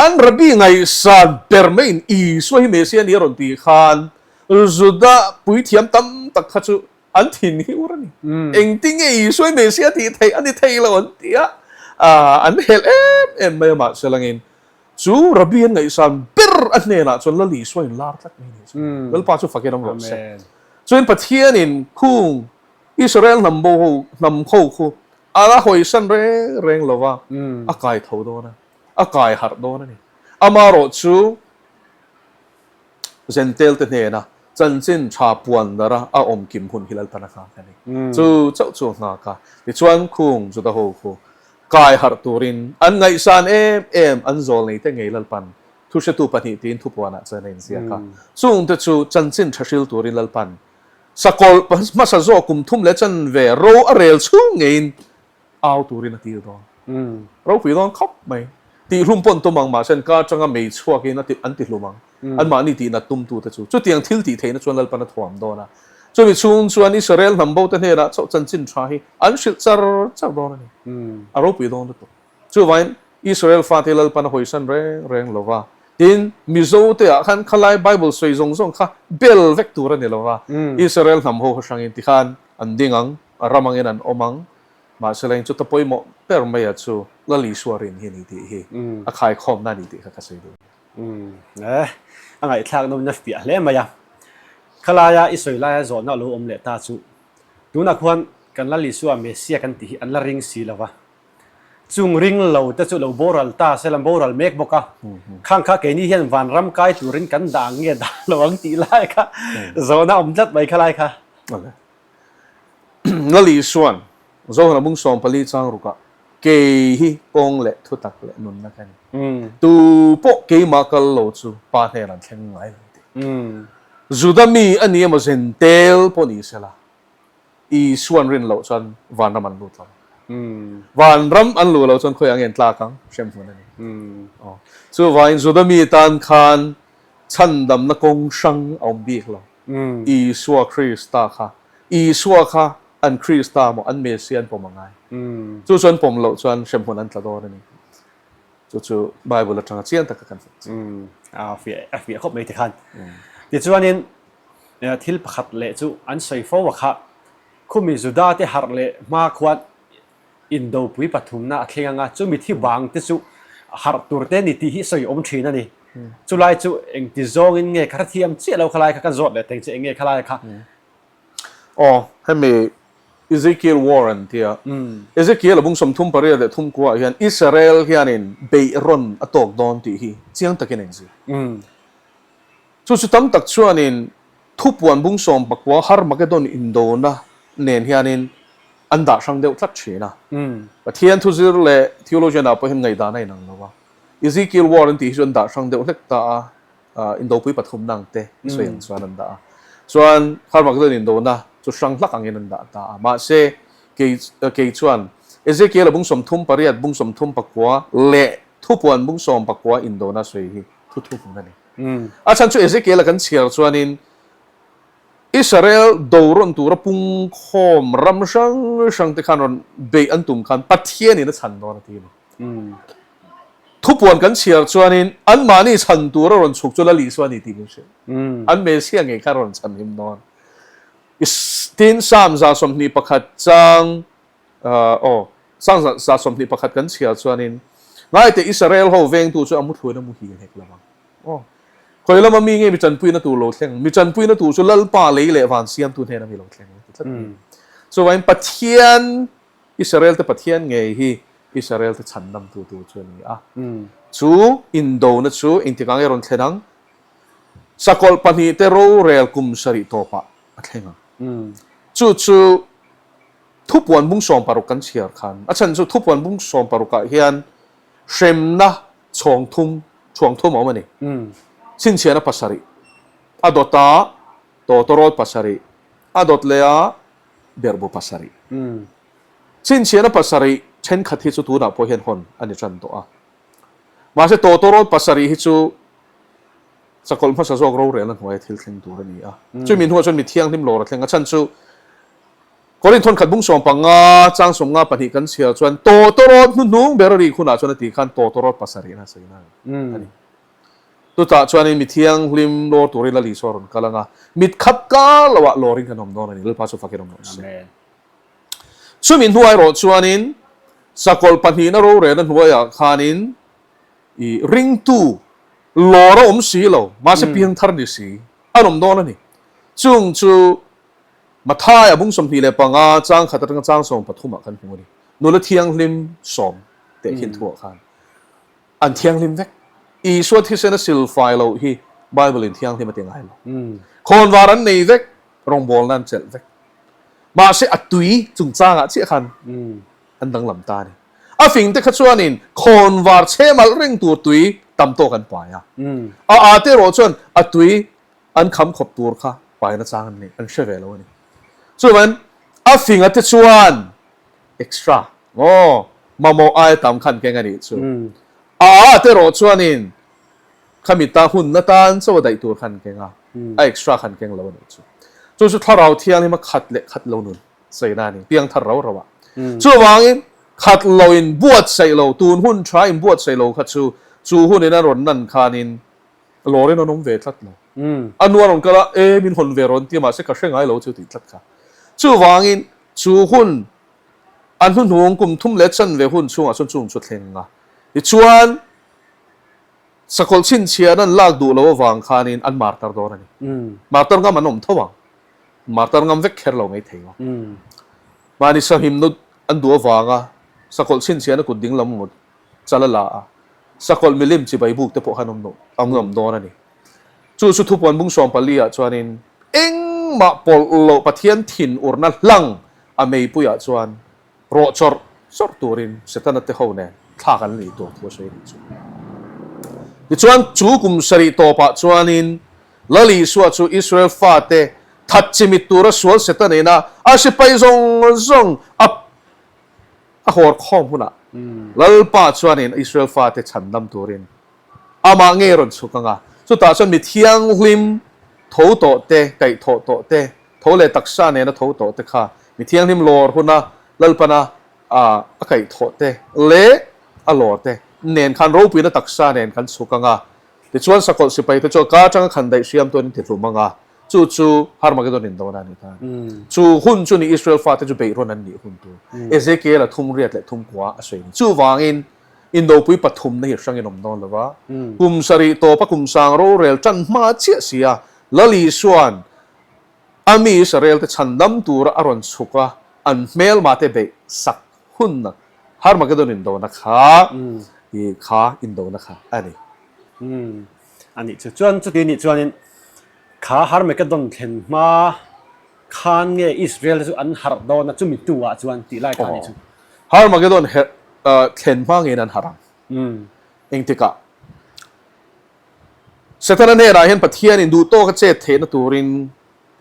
An Rabbi ngaihsan ber maiin Isua hi Messiah a ni a rawn tih khan Juda puithiam tam tak kha chu an thin hi ur a ni. Engtinge Isua hi Messiah tih theih a ni thei lo an ti a, an helh em em mai a mahse langin chu Rabbi an ngaihsan ber a hnenah chuan Lal Isua in lar tlat mai a nih chu. Lalpa chu fakin awm rawh se. Chuan Pathianin khung Israel hnam bo ho hnam ho khu a la hawisan reng reng lo va, a kai tho dawn a, a kai harh dawn a ni. Amaherawh chu Zentel te hnena chanchin tha puan dara a awm kim hun hi Lalpan a nghak a ni. Chu chauh chu a nghak a. Tichuan khung Juda ho khu kai harh turin an ngaihsan em em an zawl nei te ngei Lalpan Thuhretu pahnih tiin thupuanah chuan a inziak a. Chungte chu chanchin tha hril turin Lalpan sakawlh hmasa zawk kum thum leh chanve ro a rel chhung ngeiin au turin a tir dawn. Ropui dawn khawp mai. Tihhlum pawn tum ang mahse an ka atanga mei chhuakin an tihlum ang. Anmahni tihnat tumtute chu chutiang thil tih theihna chuan Lalpan a thuam dawn a. Chumi chhung chuan Israel hnam bote hnenah chauh chanchin tha hi an hrilh char char dawn a ni. A ropui dawn lutuk. Chuvangin Israel fate Lalpan a hawisan reng reng lo va, tin, Mizote ah khan khalai Bible sawi zawng zawng kha bel vek tur a ni lo va, Israel hnam ho kha hrangin tikhan an ding ang, a ram angin an awm ang, mahse leng chu ta pawimawh ber mai a chu Lal Isua rin hi a ni tih hi a khaikhawmna a ni tih kha ka sawi duh a ni. Umm, a ngaihthlak nawmna fiah hle mai a. Khalaia i sawi laia zawhna a lo awm leh ta chu, tunah khuan kan Lal Isua Messiah kan tih hi an la ring si lo va, Chung ring lo te chu lo boral ta se la boral mek bawk a, khang kha keini hian vanram kai turin kan dah ang nge dah lo ang tih lai kha zawhna awm tlat mai kha lai kha. Lali Isuan Zohana bung 14 chang rukah kei hi kawng leh thutak leh nunna ka ni. Tu pawh keimah kal lo chu Pa hnen an thleng ngai lo tih. Juda mi a ni emaw Zentel pawh ni sela Isuan rin loh chuan vanram an lut lo. Vanram an luh loh chuan khawiah nge an tlak ang? Hremhmun a ni. Aw. Chuvangin Juda mi tan khan chhandamna kawng hrang a awm bik lo. Isua Krista kha, Isua kha an Krista maw, an Messiah an pawm a ngai. Chu chu an pawm loh chuan hremhmun an tla dawn a ni. Chu chu Bible atanga chiang taka kan hmuh chu. A fiah a fiah khawp mai tikhan. Tichuanin thil pakhat leh chu an sawi fo a kha, khumi Juda te harh leh hma khuan indopui pathumna a thleng anga chumi thi vang te chu harh tur te ni tih hi sawi awm thin a ni. Chulai chu engti zawngin nge ka hrethiam chiah lo khalai kha ka zawt leh teng che eng nge khalai kha. Aw, hemi Ezekiel War an ti a. Ezekiel a bung 38 leh thumkua ah hian Israel hianin beih rawn a tawk dawn tih hi chiang takin a inzir. Chu chu tam tak chuanin thupuan bung 19 Harmagedon indona nen hianin an dah hrang deuh tlat thin a. Pathian thuzir leh theologian ah pawh hian ngaihdan a inang lo a. Ezekiel War an tih hi chu an dah hrang deuh hlek ta a. Indopui pathumna ang te i sawi ang chuan an dah a. Chuan Harmagedon indona chu hrang hlak angin an dah ta a. Mahse, kei kei chuan Ezekiel-a bung 38, bung 39 leh thupuan bung 19 indona sawi hi thu thuhmun a ni. A chhan chu Ezekiel-a kan chhiar chuanin. Israel do rawn tura pungkhawm ram hrang hrang te khan rawn beih an tum khan Pathianin a chhan dawn a ti a ni. Thupuan kan chhiar chuanin anmahni chhan tura rawn chhuk chu Lal Isua a ni tih min hrilh. An Messiah ngei khan rawn chhan him dawn. Tin, Psalm 21 chang Aw, Psalm 121 kan chhiar chuanin Ngaite Israel ho vengtu chu a muthluin a muhil hek lo ang. Aw, khawi lama mi nge mi tanpuina tur lo thleng? Mi tanpuina tur chu Lalpa lei leh van siamtu hnena mi lo thleng a ti tlat mai. Chuvangin Pathian, Israel te Pathian ngei hi Israel te chhandamtu tur chu a ni a. Chu indona chu engtikah nge rawn thlen ang? Sakawlh pahnihte rorel kum sarih tawpah a thleng ang. Chu chu Thupuan bung 16 kan chhiar khan, a chhan chu Thupuan bung 16 ah hian hremna chhawng thum, chhuang thum a awm a ni. Chhinchhiahna pasarih, a dawt a tawtawrawt pasarih, a dawt leh a berhbu pasarih. Chhinchhiahna pasarih thenkhat hi chu tunah pawh hian hawn a ni tan tawh a. Mahse tawtawrawt pasarih hi chu sakawlh hmasa zawk rorelna hnuaia thil thleng tur a ni a. Chumi hnuah chuan mi thianghlim lawr a thleng a chhan chu Korinthon khat bung 15 chang 52 kan chhiar chuan tawtawrawt hnuhnung ber a rik hunah chuan a tih khan tawtawrawt pasarihna a sawi na a ni. Chutah chuanin mi thianghlim lawr turin Lal Isua a rawn kal ang a, mit khat kar loah lawrin kan awm dawn a ni. Lalpa chu fakin awm rawh se. Chumi hnuai erawh chuanin sakawlh pahnihna rorelna hnuaiah khanin i ringtu lawr a awm si lo, mahse piangthar ni si an awm dawn a ni. Chung chu Mathai a bung 25 chang khat atanga chang 13 ah kan hmu a ni. Nula thianghlim sawm teh khin thuah khan an thianghlim vek. Isua thisen a silfai loh hi Bible in thianghlim a ti ngai lo. Khawnvar an nei vek, rawngbawlna an chelh vek. Mahse a tui chungchangah chiah khan an danglam ta a ni. A fing te kha chuanin khawnvar chhe malh reng tur tui tam tawk an pai a. A â te erawh chuan a tui an kham khawp tur kha paina chang an nei, an hre ve lo a ni. Chuan a finga te chuan extra maw mamawh aia tam khan keng a nih chu. A a te erawh chuanin khami ta hunna tan chaw a daih tur khan keng a, a extra khan keng lo a nih chu. Chu chu thlarau thianghlim a khat leh khat lo nun saina a ni, piangthar rau rau ah. Chuvangin khat lo in buatsaih lo, tun hun tha in buatsaih lo kha chu, chu hunin a rawn nan khanin Lawrin an awm ve tlat lo. A nu a rawn kal a, E, min hawn ve rawn ti a, mahse ka hre ngai lo chu tih tlat kha. Chuvangin chu hun a hnuhnung kum thum leh chanve hun chhungah chuan chung chu thleng a. Tichuan, sakawlh chhinchhiahna an lak duh loh avang khanin an martar dawn a ni. Martar ngam an awm tho ang. Martar ngam vek kher lo mai thei lo. Mahni sahimna an duh avanga sakawlh chhinchhiahna kut dinglam emaw chal a la a, sakawlh milim chibai buk te pawh khan awm loh a ngam dawn a ni. Chu chu thupuan bung 14 ah chuanin engmah pawlh loh Pathian thin urna hlang a meipuiah chuan rawh chawrh chawrh turin Setana te ho nen thlak an nih tur thu a sawi a nih chu. Tichuan chu kum sarih tawpah chuanin Lal Isua chu Israel fate that chimit tura sual Setana ina a sipai zawng zawng a A hawr khawm hunah Lalpa chuanin Israel fate chhandam turin amah ngei rawn chhuk ang a, chutah chuan mi thianghlim tho tawh te, kaihthawh tawh te, tho leh taksa nena tho tawh te kha mi thianghlim lawr huna Lalpana a kaihthawh te leh a lawr te nen khan ropuina taksa nen kan chhuk ang a. Tichuan sakawlh sipai te chuan ka atanga khan daih hriam tuan in ti hlum ang a, Chu chu Harmagedon in dona a ni ta. Chu hun chu ni Israel fate chu beihrawn an nih hun tur. Ezekiel a thum riat leh thum kua a sawi a ni. Chuvangin indopui pathumna hi hrangin awm dawn lo va, kum sarih tawpa kum sang rorel tan hma chiah si a, Lal Isua'n a mi Israel te chhandam tura a rawn chhuk a, an hmelma te beih sak hunna Harmagedon indona kha i kha indona kha a ni. A nih chu. Chuan chuti nih chuanin Kha Harmagedon thlen hma khan nge Israel te chu an harh dawn a, chumi tu ah chuan tih lai kha a nih chu. Harmagedon thlen hma ngeiin an harh ang. Engtikah? Setana hnenah hian Pathianin duh tawka chet theihna turin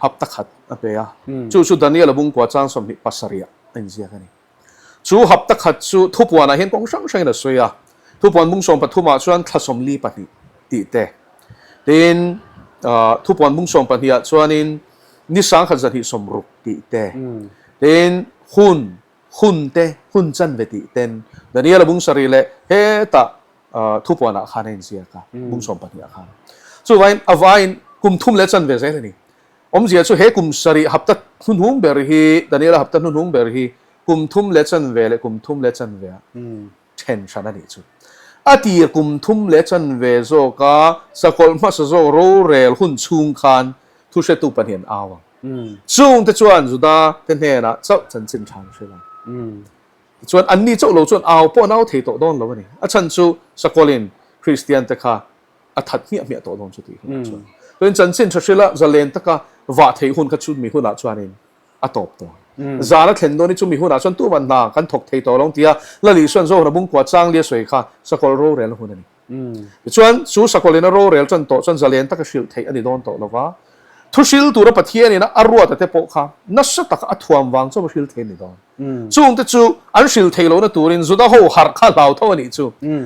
hapta khat a pe a, chu chu Daniel-a bungkua chang 27 ah a inziak a ni. Chu hapta khat chu thupuanah hian kawng hrang hrangin a sawi a, thupuan bung 13 ah chuan thla 42 tih te, tin thupuan bung 12 ah chuanin. Ni sangkhat zahnih sawmruk tih te, tin hun, hun te, hun chanve tih ten Daniela bung sarih leh hetah thupuanah khan a inziak a, bung 12 ah khan. Chuvangin a vaiin kum thum leh chanve zel a ni. Awmzia chu he kum sarih hapta hnuhnung ber hi, Daniela hapta hnuhnung ber hi kum thum leh chanve leh kum thum leh chanve ah then hran a nih chu. A tir kum thum leh chanve zawka sakawlh hmasa zawk rorel hun chhung khan thuhretu pahnih an au ang. Chungte chuan Juda te hnenah chauh chanchin tha an hrilh ang. Tichuan anni chauh lo chuan au pawh an au thei tawh dawn lo a ni. A chhan chu sakawlhin Kristian te kha a that hmiah hmiah tawh dawn chu tih hunah chuan. Chuan chanchin tha hrilha zalen taka vah theih hun kha chu mi hunah chuanin a tawp tawh ang. Zan a thlen dawn hi chumi hunah chuan tuman hna kan thawk thei tawh lo ang tia Lali Suan Zohna Bungkua Changlia sawi kha sakawlh rorelna hun a ni. Tichuan chu sakawlhin a rorel tan tawh chuan zalen taka hrilh theih a ni dawn tawh lo va, thu hril tura Pathianin a ruata te pawh kha nasa taka a thuam vang chauh a hril thei a ni dawn. Chungte chu an hril thei lohna turin Juda ho harh kha hlau tho a nih chu.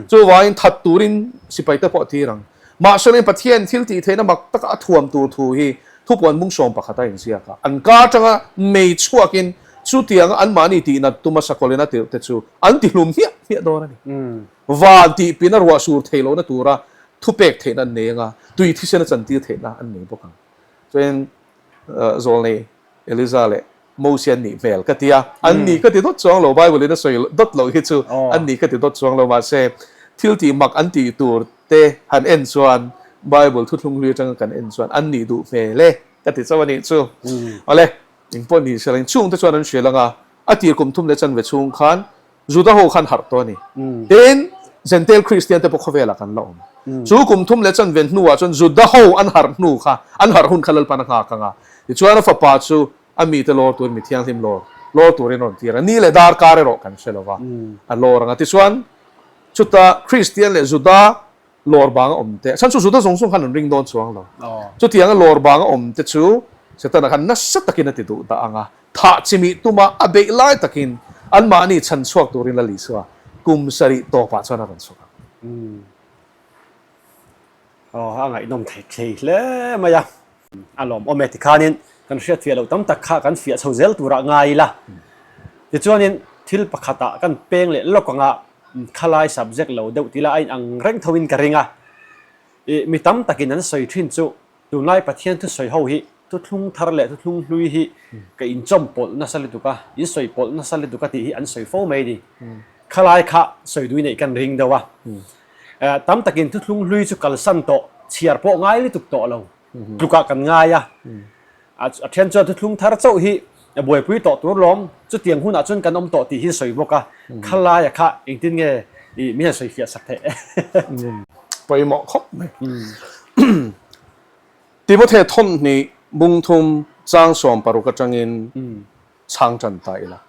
Chuvangin that turin sipai te pawh a tir ang. Mahse Pathian thil tih theihna mak taka a thuam tur thu hi thupuan bung 11 a inziak a. An ka atanga mei chhuakin chutianga anmahni tihnat tuma sakawlin a tirh te chu an ti hlum hmiah hmiah dawn a ni. Van tih pin a ruah sur thei lohna tura thupek theihna an nei anga tui thisen a chantir theihna an nei bawk ang. Chuan zawlnei Eliza leh Mosia an nih hmel ka ti a, an ni ka ti dawt chuang lo, Bible in a sawi dawt loh hi chu an ni ka ti dawt chuang lo, mahse thil tih mak an tih tur te han en chuan Bible thuthlung hlui atanga kan en chuan an nih duh hmel e ka ti chauh a nih chu. Awle, engpawh ni se la inchhung te chuan an hrilh ang a, a tir kum thum leh chanve chhung khan Juda ho khan harh tawh a ni. Tin, Gentile Kristian te pawh khawvelah kan la awm. Chu kum thum leh chanve hnuah chuan Juda ho an harh hnu kha, an harh hun kha Lalpan a nghak ang a. Tichuan a fapa chu a mite lawr turin mi thianghlim lawr, lawr turin a rawn tir a. Ni leh darkar erawh kan hre lo va, a lawr ang a. Tichuan, chuta Kristian leh Juda lawr banga awm te, chhan chu Juda zawng zawng khan an ring dawn chuang lo. Chutianga lawr banga awm te chu Setana khan nasa takin a ti duh dah ang a. Thah chimih tuma a beih lai takin anmahni chhan chhuak turin Lal Isua kum sarih tawpah chuan a rawn chhuak ang. Aw, a ngaihnawm thei thei hle mai a. A lawmawm e tikhanin kan hriatfiah loh tam tak kha kan fiah chho zel turah ngai ila. Tichuanin thil pakhatah kan peng leh lawk anga khalai subject lo deuh tila a inang reng thoin ka ring a. Ih, mi tam takin an sawi thin chu Tunlai Pathian thusawi ho hi thuthlung thar leh thuthlung hlui hi ka inchawm pawlh nasa lutuk a, insawi pawlh nasa lutuk a tih hi an sawi fo mai a ni. Khalai kha sawi dui neih kan ring deuh a. Tam takin thuthlung hlui chu kalsan tawh, chhiar pawh ngai lutuk tawh lo tlukah kan ngai a. A then chuan thuthlung thar chauh hi buaipui tawh tur lawm, chutiang hunah chuan kan awm tawh tih hi sawi bawk a. Khalaia kha engtin nge min han sawi fiah sak theih? Pawimawh khawp mai. Timothy thawmhnih bung thum chang 16 atangin chhang tan ta ila.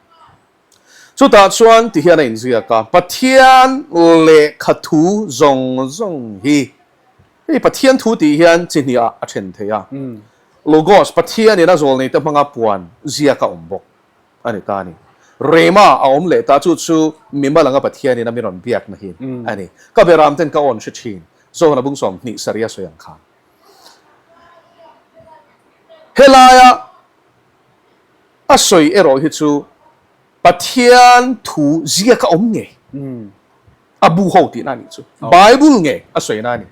Chutah chuan ti hian a inziak a, Pathian lehkha thu zawng zawng hi, hei Pathian thu tih hian chi hnih ah a then thei a, Logos, Pathianin a zawlneite hmanga puan ziak a awm bawk a ni ta a ni. Rhema a awm leh ta, chu chu mimal anga Pathianin a mi rawn biakna hi a ni. Ka beram ten ka awn hre thin, Zohana bung 27 a sawi ang khan. Helaia a sawi erawh hi chu Pathian thu ziak a awm ngei. A bu ho tihna a nih chu. Bible nge a sawina a ni.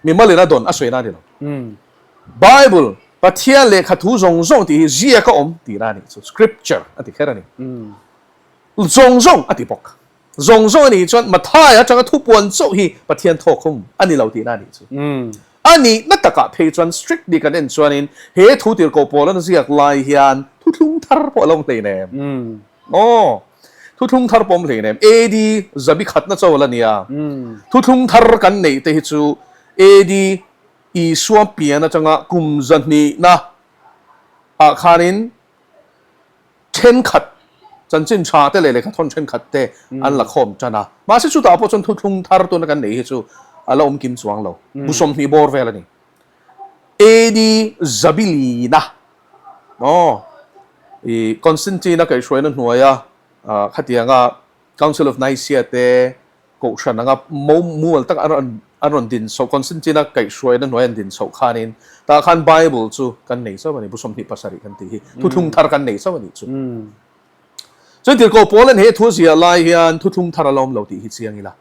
Mimalin a dawn a sawina a ni lo. Bible, Pathian lehkha thu zawng zawng tih hi ziak a awm tihna a nih chu. Scripture a ti kher a ni. Zawng zawng a ti bawk. Zawng zawng a nih chuan Mathai atanga thupuan chauh hi Pathian thawk hum a ni lo tihna a nih chu. A nihna takah phei chuan strictly kan en chuanin he thu tirhkoh pawl an ziak lai hian thuthlung thar pawh a lo awm hleinem. Aw, thuthlung thar pawh awm hleinem. AD zabi khatna chauh a la nia. Thuthlung thar kan neih te hi chu AD Isua pian atanga kum zahnihna ah khanin Thenkhat, chanchin tha te leh lehkha thawn thenkhat te an la khawm tan a. Mahse chutah pawh chuan thuthlung thar tuna kan neih hi chu a la awm kim chuang lo. Bu 20 bawr vel a ni. AD Zabilina, aw, i Constantine-a kaihhruaina hnuaia khatianga Council of Nicaea te Kohhran anga mumal taka an rawn an rawn din chhoh, Constantine-a kaihhruaina hnuai an din chhoh khanin tah khan Bible chu kan nei chauh a ni, bu 27 kan tih hi, thuthlung thar kan nei chauh a nih chu. Chuan Tirhkoh Paula'n he thu ziah lai hian thuthlung thar a la awm lo tih hi chiang ila.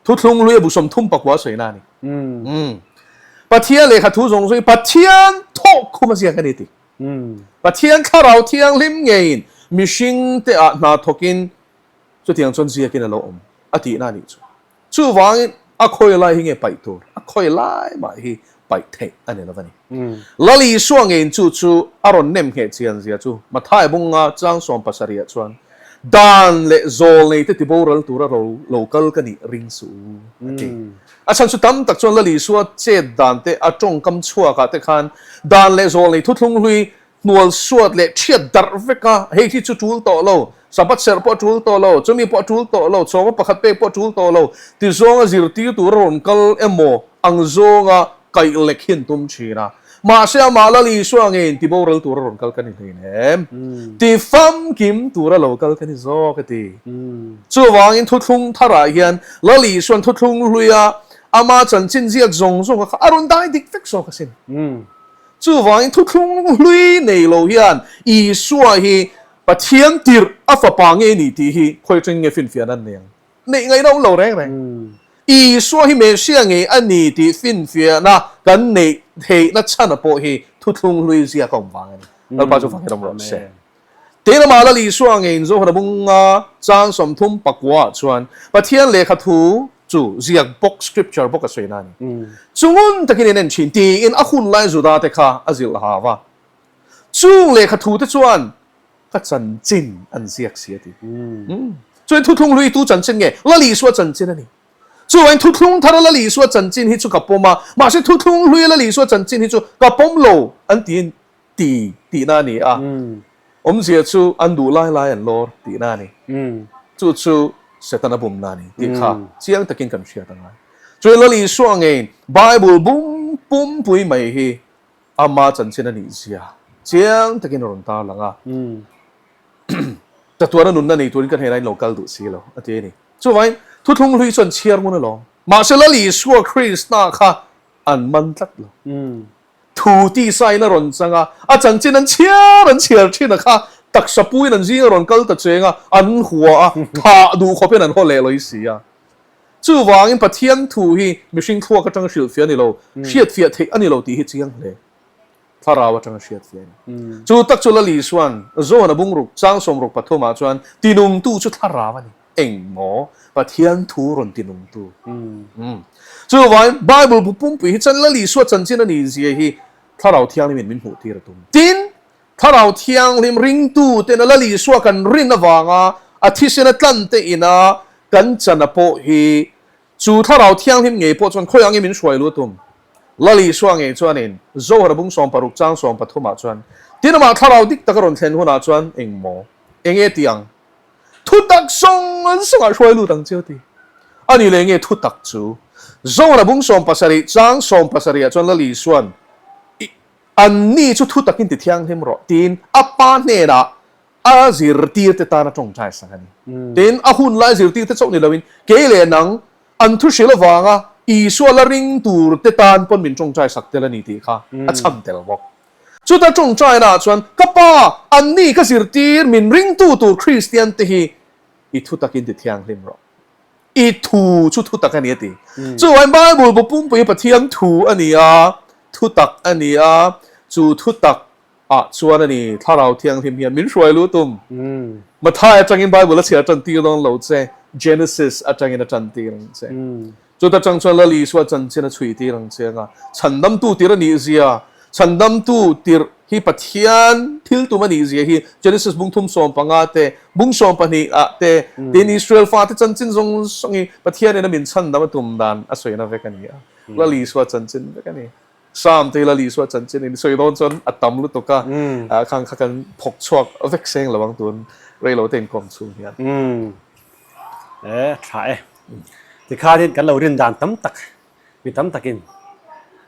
Thuthlung hlui a bu 39 sawina a ni. Pathian lehkha thu zawng zawng hi Pathian thawhkhum a ziak a ni tih. Pathian Thlarau Thianghlim ngeiin mihringte ah hna thawkin chutiang chuan ziakin a lo awm a tihna a nih chu. Chuvangin a khawi lai hi nge paih tur? A khawi lai mah hi paih theih a ni lo a ni. Lal Isua ngeiin chu chu a rawn nem ngheh chian zia chu Mathai bunga chang 70 ah chuan Dan leh zawl nei te tiboral tura ro lo kal ka nih ring suh u a ti. A chhan chu tam tak chuan Lal Isua chet dan te a tawngkam chhuakah te khan dan leh zawl nei thuthlung hlui hnual suat leh thiat darh vek a, hei hi chu tul tawh lo, Sabbath serh pawh a tul tawh lo, chumi pawh a tul tawh lo, chawma pakhat pek pawh a tul tawh lo ti zawnga zirtir tura rawn kal emaw ang zawnga kaih lek hi an tum thin a. Mahse amah Lal Isua ngeiin ti boral tura rawn kal ka ni hlein em? Ti famkim tura lo kal ka ni zawk a ti. Chuvangin thuthlung tharah hian Lal Isua'n thuthlung hluia ama chanchin ziak zawng zawnga kha a rawn dai dik vek zawk asin. Chuvangin thuthlung hlui nei lo hian Isua hi Pathian tirh a fapa nge ni tih hi khawi atangin nge finfiahna an nei ang? Neih ngaihna awm lo reng reng. Isua hi Messiah ngei a ni tih finfiahna kan neih theihna chhana pawh hi thuthlung hlui ziak a awm vang a ni. Lalpa chu vangin awm rawh se. Tin amah Lal Isua ngeiin Zohana bunga chang 39 ah chuan Pathian lehkha thu chu ziak bawk, scripture bawk a sawi na a ni. Chungun takin in en thin tiin a hun lai Juda te kha a zilh hau a. Chung lehkha thu te chuan ka chanchin an ziak si a ti. Chuan thuthlung hlui tu chanchin nge? Lal Isua chanchin a ni. Chuan thuthlung thara Lal Isua chanchin hi chu ka pawm a, mahse thuthlung hluia Lal Isua chanchin hi chu ka pawm lo an ti ti tihna a ni a. Awmzia chu an duh lai lai an lawr tihna a ni. Chu chu Setana bumna a ni tih kha chiang takin kan hriat a ngai. Chuan Lal Isua ngeiin Bible bum pumpui mai hi ama chanchin a nih zia chiang takin a rawn tarlang a. Chatuana nunna nei turin ka hnenah in lo kal duh si lo a ti a ni. Chuvangin thuthlung hlui chuan chhiar ngun alawm. Mahse Lal Isua Krista kha an man tlat lo. Thu tisa in a rawn chang a, a chanchin an chhiar an chhiar thin a kha, taksa puiin an zing a rawn kal ta cheng a, an hua a, thah duh khawpin an haw leh lawih si a. Chuvangin Pathian thu hi mihring thluak atanga hrilhfiah a ni lo, hriatfiah theih a ni lo tih hi chiang hle. Thlarau atanga hriatfiah a ni. Chu tak chu Lal Isua'n Johana bungruk chang 63 ah chuan tinungtu chu thlarau a ni. Engmaw Pathian thu rawn tinungtu? Chuvangin Bible bu pumpui hi chuan Lal Isua chanchin a nih zia hi Thlarau Thianghlimin min hmuh tir a tum. Tin, Thlarau Thianghlim ringtu tena Lal Isua kan rin avanga a thisena tlan te ina kan chana pawh hi chu Thlarau Thianghlim ngei pawh chuan khawi angin min hruai lu a tum. Lal Isua ngei chuanin Zohar bung 16 chang 13 ah chuan, Tin amah Thlarau dik taka rawn thlen hunah chuan engmaw, enge ti ang? Thutak zawng zawngah hruai lut ang che ti. A ni leh nge thutak chu? Zawngah bung 17 chang 70 ah chuan Lal Isua'n I an ni chu thutakin ti thianghlim rawh tiin a pa hnenah a zirtirte tan a tawngtai sak a ni. Tin, a hun lai zirtirte chauh ni loin kei leh nang an thu hrilh avanga Isua la ring turte tan pawn min tawngtai sak tel a ni tih kha a chham tel bawk. Chuta tawngtaina ah chuan, Ka Pa, anni ka zirtir min ringtu tur Kristian te hi i thutakin ti thianghlim rawh. I thu chu thutak a ni a ti. Chuvangin Bible bu pumpui hi Pathian thu a ni a, thutak a ni a, chu thutak ah chuan a ni Thlarau Thianghlim hian min hruai lu tum. Mathai atangin Bible a chhiar tan tir dawn lo che, Genesis atangin a tan tir ang che. Chuta chang chuan Lal Isua chanchin a chhui tir ang che anga, chhandamtu tir a nih zia, chhandamtu tirh hi Pathian thil tum a nih zia hi Genesis bung thum 15 te, bung 12 ah te, tin Israel fate chanchin zawng zawng hi Pathianin a min chhandam a tum dan a sawina vek a ni a, Lal Isua chanchin vek a ni. Psalm te hi Lal Isua chanchin in sawi dawn chuan a tam lutuk a, khang kha kan phawk chhuak vek seng lo ang tun rei lo te inkawm chhung hian. E tha e. Tikhanin kan lo rin dan tam tak mi tam takin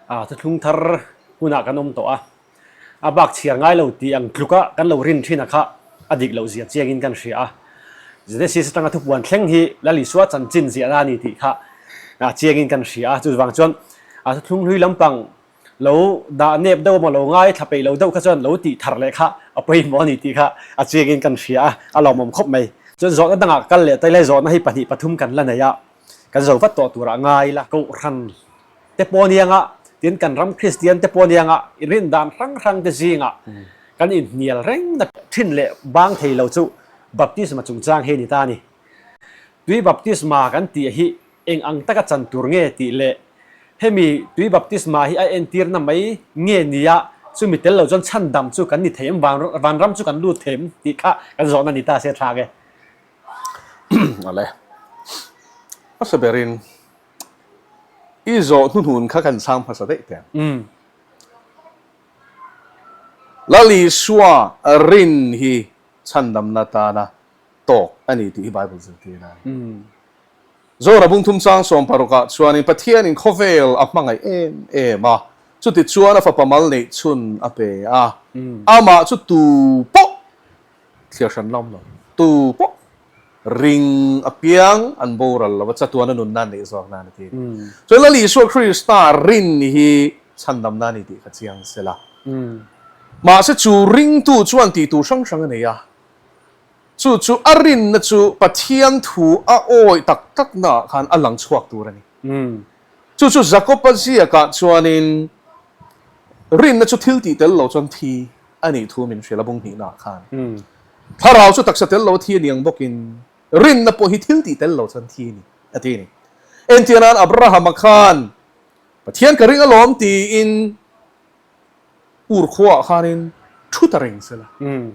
a thuthlung thar hunah kan awm tawh a, a bak chhiar ngai lo tih ang tluka kan lo rin thin a kha a dik loh zia chiangin kan hria a. Genesis atanga thupuan thleng hi Lal Isua chanchin ziahna a ni tih kha. A chiangin kan hria a, chuvang chuan a thuthlung hlui lampang lo dah nep deuh emaw lo ngai thla peih lo deuh kha chuan lo tih thar leh kha a pawimawh a ni tih kha a chiangin kan hria a, a lawmawm khawp mai. Chuan zawhna dangah kal leh tailai zawhna hi pahnih pathum kan la nei a, kan zo vat tawh turah ngai ila. Kohhran te pawh anianga tin kan ram Kristian te pawh anianga inrindan hrang hrang te zingah kan inhnial reng na thin leh bang thei lo chu baptisma chungchang hi a ni ta a ni. Tui baptisma kan tih hi eng ang taka chan tur nge tih leh hemi tui baptisma hi a entirna mai nge nia chumi tel lo chuan chhandam chu kan ni thei em vanram chu kan lut thei em tih kha kan zawhna ni ta se thlak e. Awle. Hmasa berin i zawh hnuhnun kha kan chhang hmasa daih teh ang. Lal Isua rin hi chhandamna tana tawk a ni tih hi Bible zirtir a ni. Zora bungthum chang sawmparukah chuanin Pathianin khawvel a hmangaih em em a, chuti chuan a fapa mal neih chhun a pe a, amah chu tu pawh thliar hran la awm lo, tu pawh ring apiang an boral lo a, chatuana nunna an neih zawk nan a ti. Chuan Lal Isua Krista rin hi chhandamna a ni tih kha chiang sela. Mahse chu ringtu chuan tih tur hrang hrang a nei a, Chu chu a rinna chu Pathian thu a awih tak taknaah khan a lang chhuak tur a ni. Chu chu Jakoba ziakah chuanin rinna chu thil tih tel lo chuan thi a nih thu min hrilh a bung hnihnaah khan. Thlarau chu taksa tel lo a thi a ni ang bawkin rinna pawh hi thil tih tel lo chuan thi a ni a ti a ni. Entirnan Abrahama khan Pathian ka ring alawm tiin Ur khuaah khanin thu ta reng sela,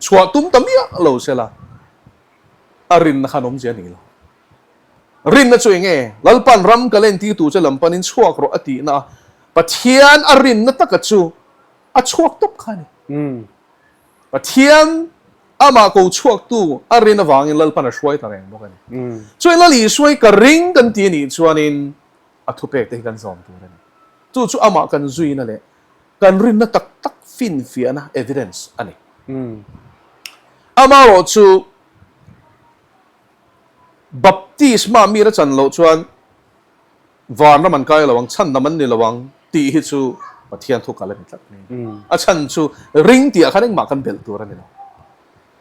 chhuah tum ta miah lo sela, a rinna khan awmzia a ni lo. Rinna chu eng nge? Lalpan ram ka lentir tur che lam panin chhuak rawh a tihna a, Pathian a rinna taka chu a chhuak tawp kha a ni. Pathian amah ko chhuaktu a rin avangin Lalpan a hruai ta reng bawk a ni. Chuan Lal Isua hi ka ring kan ti a nih chuanin a thupek te hi kan zawm tur a ni. Chu chu amah kan zuina leh kan rinna tak tak finfiahna, evidence, a ni. Amaherawh chu baptisma mi la chan loh chuan vanram an kai lo ang, chhandam an ni lo ang tih hi chu Pathian thu kal a ni tlat mai. A chhan chu ring tihah khan engmah kan belh tur a ni lo.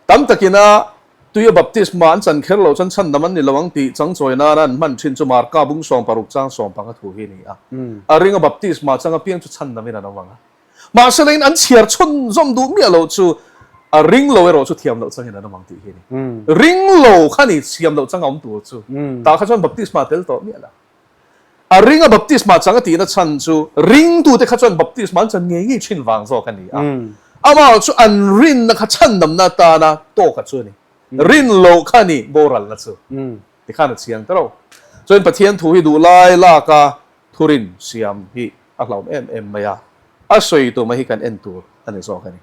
Tam takina tuia baptisma an chan kher loh chuan chhandam an ni lo ang tih changchawi nana an hman thin chu Marka bung 16 chang 15 thu hi a ni a. A ringa baptisma chang apiang chu chhandamin an awm ang a. Mahse leiin an chhiar chhunzawm duh miah loh chu a ring lo erawh chu thiam loh changin an awm ang tih hi a ni. Ring lo kha ni thiam loh changa awm tur chu tah kha chuan baptisma tel tawh miah lo. A ringa baptisma chang a tihna chhan chu ringtute kha chuan baptisma an chan ngei ngei thin vang zawk a ni a. Amah chu an rinna kha chhandamna atana tawka chu a ni. Rin loh kha a ni boralna chu. Tikhan a chiang ta lo. Chuan Pathian thu hi duh lai laka thurin siam hi a hlauhawm em em mai a. A sawi tumah hi kan en tur a ni zawk a ni.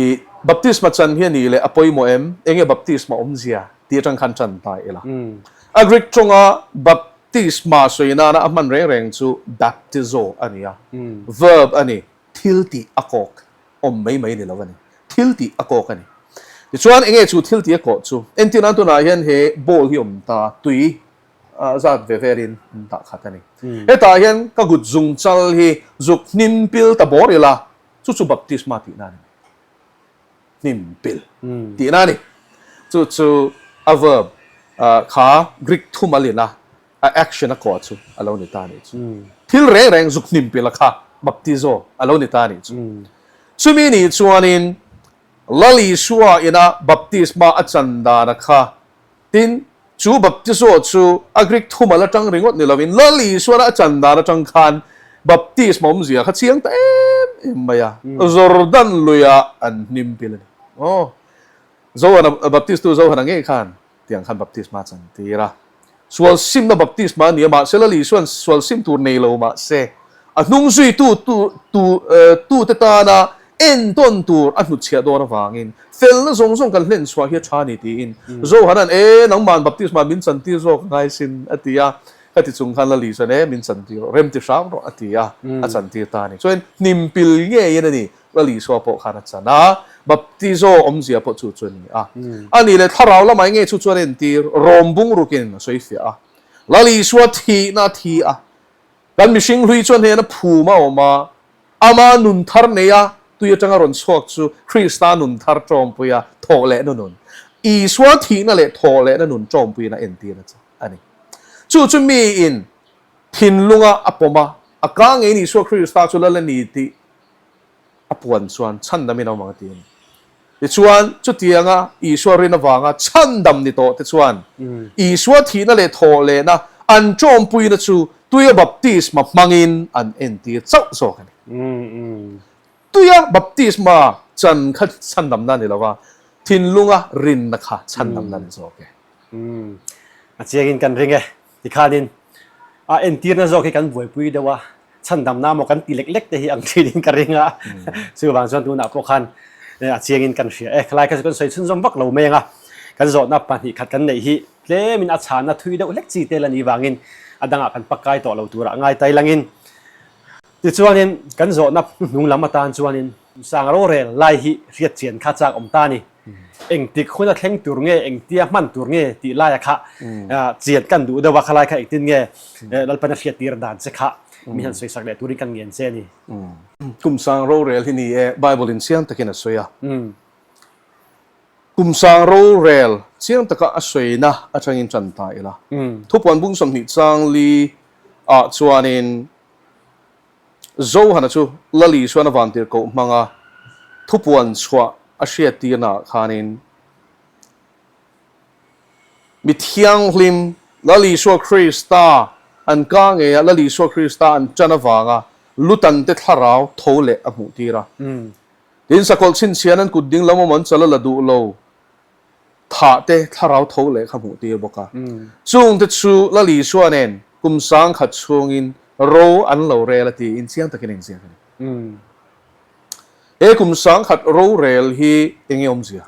I baptisma chan hi a nih leh a pawimawh em? Enge baptisma awmzia tih atang khan chan ta ila. A Greek tawnga baptisma sawi nana a hman reng reng chu baptizo a ni a, verb a ni, thil tih a kawk awm mai mai ni lo a ni, thil tih a kawk a ni. Tichuan enge chu thil tih a kawh chu? Entir nan tunah hian he bowl hi awm ta, tui zat ve velin an dah khat a ni. Hetah hian ka kut zung chal hi zuk hnim pil ta bawr ila, Chu chu baptisma tihna a ni mai. Hnim pil tihna a ni. Chu chu a verb kha Greek thumal ina a action a kawh chu a lo ni ta a nih chu. Thil reng reng zuk hnim pil a kha baptizo a lo ni ta a nih chu. Chumi nih chuanin Lal Isua ina baptisma a chan dana kha Tin, chu baptizo chu a Greek thumal atang ringawt ni lovin Lal Isuana a chan dan atang khan baptisma awmzia kha chiang ta em em mai a, Jordan luiah an hnim pil a ni. Aw, Johana, baptistu Johana ngei khan tiang khan baptisma a chan tir a. Sual simna baptisma a ni a, mahse Lal Isuan sual sim tur nei lo mahse a hnung zuitu tu tu tute tana entawn tur a hnutchhiah dawn avangin felna zawng zawng kan hlen chhuah hi a tha a ni tiin Johanan e nangman baptisma min chantir zawk a ngai sin a ti a, ka ti chung khan Lali chuan e min chantir rawh rem ti hram rawh a ti a, a chantir ta a ni. Chuan hnimpil ngeiin a ni Lali Isua pawh khan a chan a, baptizo awmzia pawh chu chu a ni a. A nih leh thlarau lamah enge chu chuan entir Rom bung rukin a sawi fiah a. Lal Isua thihna a thi a, kan mihring hlui chuan hnena phum a awm a, ama nun thar neia tui atanga rawn chhuak chu Krista nun thar tawmpuia thawh lehna nun, Isua thihna leh thawh lehna nun tawmpuiin a entirna chu a ni. Chu chu miin thinlunga a pawm a, a ka ngeiin Isua Krista chu Lal a ni tih a puan chuan chhandamin a awm ang a ti a ni. Tichuan, chutianga Isua rin avanga chhandam ni tawhte chuan Isua thihna leh thawhlehna an ṭawmpuina chu tuia baptisma hmangin an entir chauh zawk a ni. Tuia baptisma chan kha chhandamna a ni lo va, thinlunga rinna kha chhandamna a ni zawk e. A chiangin kan ring e. Tikhanin a entirna zawk hi kan buaipui deuh a, chhandamna maw kan ti lek lek te hi ang thinin ka ring a, chuvang chuan tunah pawh khan a chiangin kan hria e. Khalai kha chu kan sawi chhunzawm vak lo mai ang a, kan zawhna pahnih khat kan neih hi tlemin a chhanna thui deuh hlek chi tel a nih vangin a dangah kan pakai tawh lo turah ngai tai langin tichuanin kan zawhna hnung lam atan chuanin sang rorel lai hi hriat chian kha chak awm ta a ni. Engtik huna thleng tur nge, engtia hman tur nge tih laia kha chian kan duh deuh a, khalai kha engtin nge Lalpan a hriat tir dan che kha mi han sawisak leh turin kan ngen che a ni. Kum sang rorel hi ni e, Bible in chiang takin a sawi a. Kum sang rorel chiang taka a sawina atangin tan ta ila. Thupuan bung 20 chang li ah chuanin Johana chu Lal Isuan a vantirhkoh hmanga thupuan chhuah a hriattirnaah khanin mi thianghlim Lal Isua Krista an ka ngeia Lal Isua Krista an tan avanga lutante thlarau tho leh a hmuhtir a. Tin, sakawlh chhinchhian an kut ding lam awm an chal a la duh lo. Thah te thlarau tho leh kha hmuh tir bawk a. Chungte chu Lal Isua nen kum 1000 chhungin ro an lo rel a tiin chiang takin a inziak a ni. He kum 1000 ro rel hi eng nge awmzia?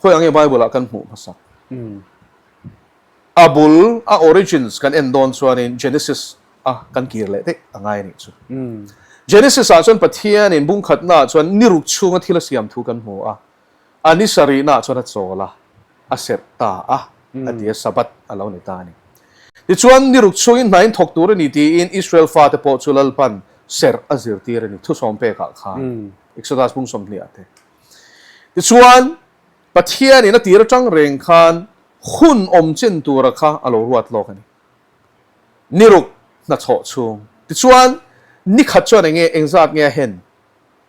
Khawi ang nge Bible ah kan hmuh hmasak? A bul, a origins kan en dawn chuanin Genesis a kan kir leh daih a ngai a nih chu. Genesis ah chuan Pathianin bungkhatnaah chuan ni ruk chhunga thil a siam thu kan hmu a. A ni sarihnaah chuan a chawl a, a serh ta a, a ti a, Sabbath a lo ni ta a ni. Tichuan, ni ruk chhungin hna in thawk tur a ni tiin Israel fate pawh chu Lalpan serh a zirtir a ni, thusawm pekah khan, Exodus bung 20 ah te. Tichuan, Pathianin a tir atang reng khan hun awm chin tura kha a lo ruat lawk a ni. Ni ruk hnathawh chhung. Tichuan, ni khat chuan eng nge, engzat nge a hen?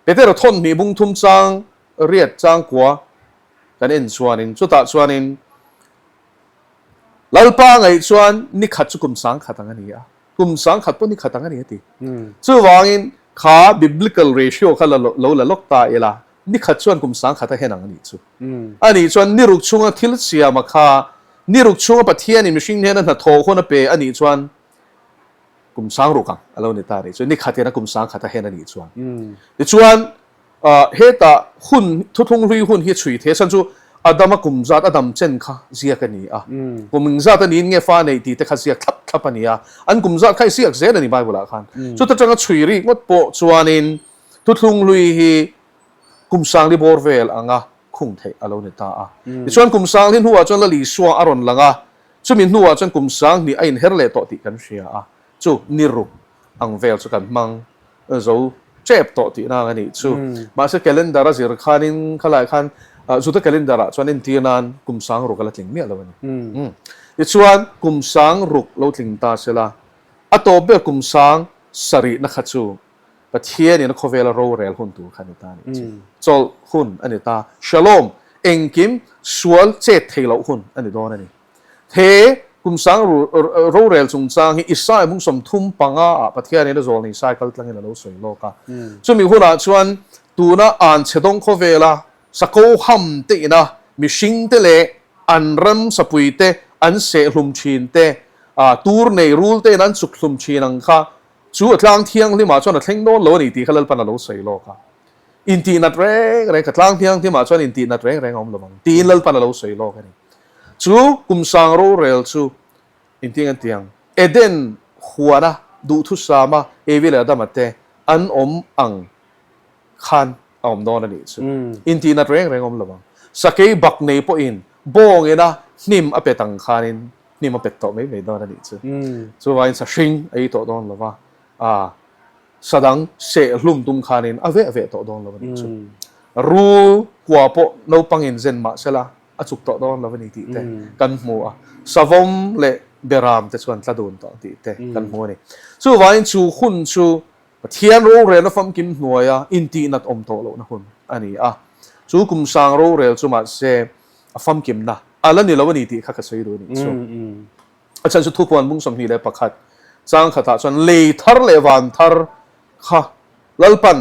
Petera thawn hnih bung thum chang riat changkua kan en chuanin chutah chuanin Lalpa ngaih chuan ni khat chu kum 1000 ang a ni a, kum 1000 pawh ni khat ang a ni a ti. Chuvangin kha biblical ratio kha lo la lawk ta ila, ni khat chuan kum 1000 a hen ang a nih chu. A nih chuan ni ruk chhunga thil siama kha ni ruk chhunga Pathianin mihring hnena hnathawh hun a pe a nih chuan kum 6000 ang a lo ni ta a nih chu, ni khatin a kum 1000 a hen a nih chuan. Tichuan Hetah hun, thuthlung hlui hun hi chhui thei a, chhan chu Adama kum zat, a dam chen kha ziak a ni a. Kum eng zat a niin nge fa neih tih te kha ziak thlap thlap a ni a. An kum zat kha i ziak zel a ni Bible ah khan. Chuta tanga chhui rik ngawt pawh chuanin thuthlung hlui hi kum 1000 bawr vel anga khung theih a lo ni ta a. Tichuan kum 1000 hnuah chuan Lal Isua a rawn lang a, chumi hnuah chuan kum 2000 a inher leh tawh tih kan hria a. Chu ni ruk ang vel chu kan hmang zo tep tawh tihna ang a nih chu. Mahse calendar a zir khanin khalai khan Juda calendar ah chuan entir nan kum 6000 a la tling miah lo a ni. Tichuan kum 6000 lo tling ta sela a tawp ber kum 7000 na kha chu Pathianin a khawvela rorel hun tur kha a ni ta a nih chu. Chawlh hun a ni ta. Shalom, engkim sual chet thei loh hun a ni dawn a ni. He kum sang rorel chungchang hi Isai bung 35 ah Pathianin a zawlni Isai kal tlangin a lo sawi lawk a. Chumi hunah chuan tuna an chhe dawng khawvela sako ham te ina mihring te leh an ram sapui te an sehhlum thin te, tur nei rul te in an chuk hlum thin ang kha chu a tlang thianghlimah chuan a thleng dawn lo a ni tih kha Lalpan a lo sawi lawk a. Intihnat reng reng ka tlang thianghlimah chuan intihnat reng reng a awm lo ang tiin Lalpan a lo sawi lawk a ni. Chu kum sang rorel chu engtin an ti ang? Eden huana duhthusama Evi leh Adama te an awm ang khan a awm dawn a nih chu. Intihnat reng reng a awm lo ang. Sakei bak nei pawhin bawngena hnim a pet ang khanin hnim a pet tawh mai mai dawn a nih chu. Chuvangin sa hring a ei tawh dawn lo va, a sa dang seh hlum tum khanin a veh veh tawh dawn lo a nih chu. Rul kua pawh naupangin zen mah sela a chuk tawh dawn lo a ni tih te kan hmu a, savawm leh beram te chuan tla dun tawh tih te kan hmu a ni. Chuvangin chu hun chu Pathian rorelna famkim hnuaia intihnat awm tawh lohna hun a ni a, chu kum sang rorel chu mahse a famkimna a la ni lo a ni tih kha ka sawi duh a nih chu. A chhan chu thupuan bung 21 chang khatah chuan lei thar leh van thar kha Lalpan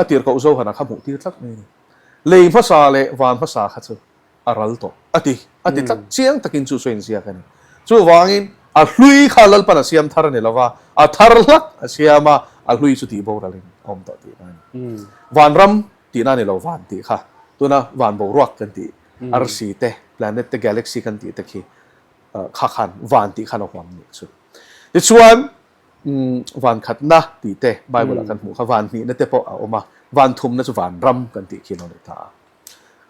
a tirhkoh Johana kha hmuh tir tlat mai a ni. Lei hmasa leh van hmasa kha chu a ral tawh a ti, a ti tlat chiang takin chu chu a inziak a ni. Chuvangin a hlui kha Lalpan a siam thar a ni lova, a thar hlak a siam a, a hlui chu tih boralin a awm tawh tihna a ni. Vanram tihna a ni lo, van tih kha tuna van boruak kan tih, arsi te, planet te, galaxy kan tih te khi kha khan van tih khan a huam nih chu. Tichuan van khatna tih te Bible ah kan hmuh kha, van hnihna te pawh a awm a, van thumna chu vanram kan tih khi a lo ni ta a.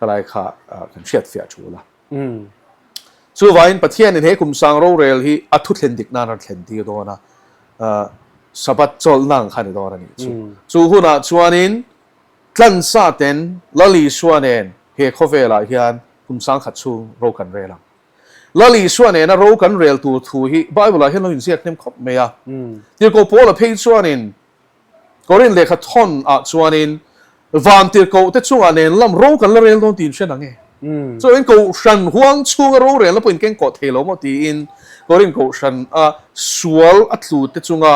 Ka lai kha kan hriat fiah thu la. Chuvangin Pathianin he kum sang rorel hi a thu thlen dik nan a thlen tir dawn a, Sabbath chawlhna ang kha a ni dawn a nih chu. Chu hunah chuanin tlansa ten Lal Isua nen he khawvelah hian kum sang khat chhung ro kan rel ang. Lal Isua nena ro kan rel tur thu hi Bible-ah hian lo inziak hnem khawp mai a. Tirhkoh Paula phei chuanin Korin lehkha thawn ah chuanin van tirhkoh te chungah nen lam ro kan la rel dawn tiin hre nang e. Chuan Kohhran huang chhunga rorelna pawh in keng kawh thei lo maw tiin Korin Kohhran a sual a tlu te chunga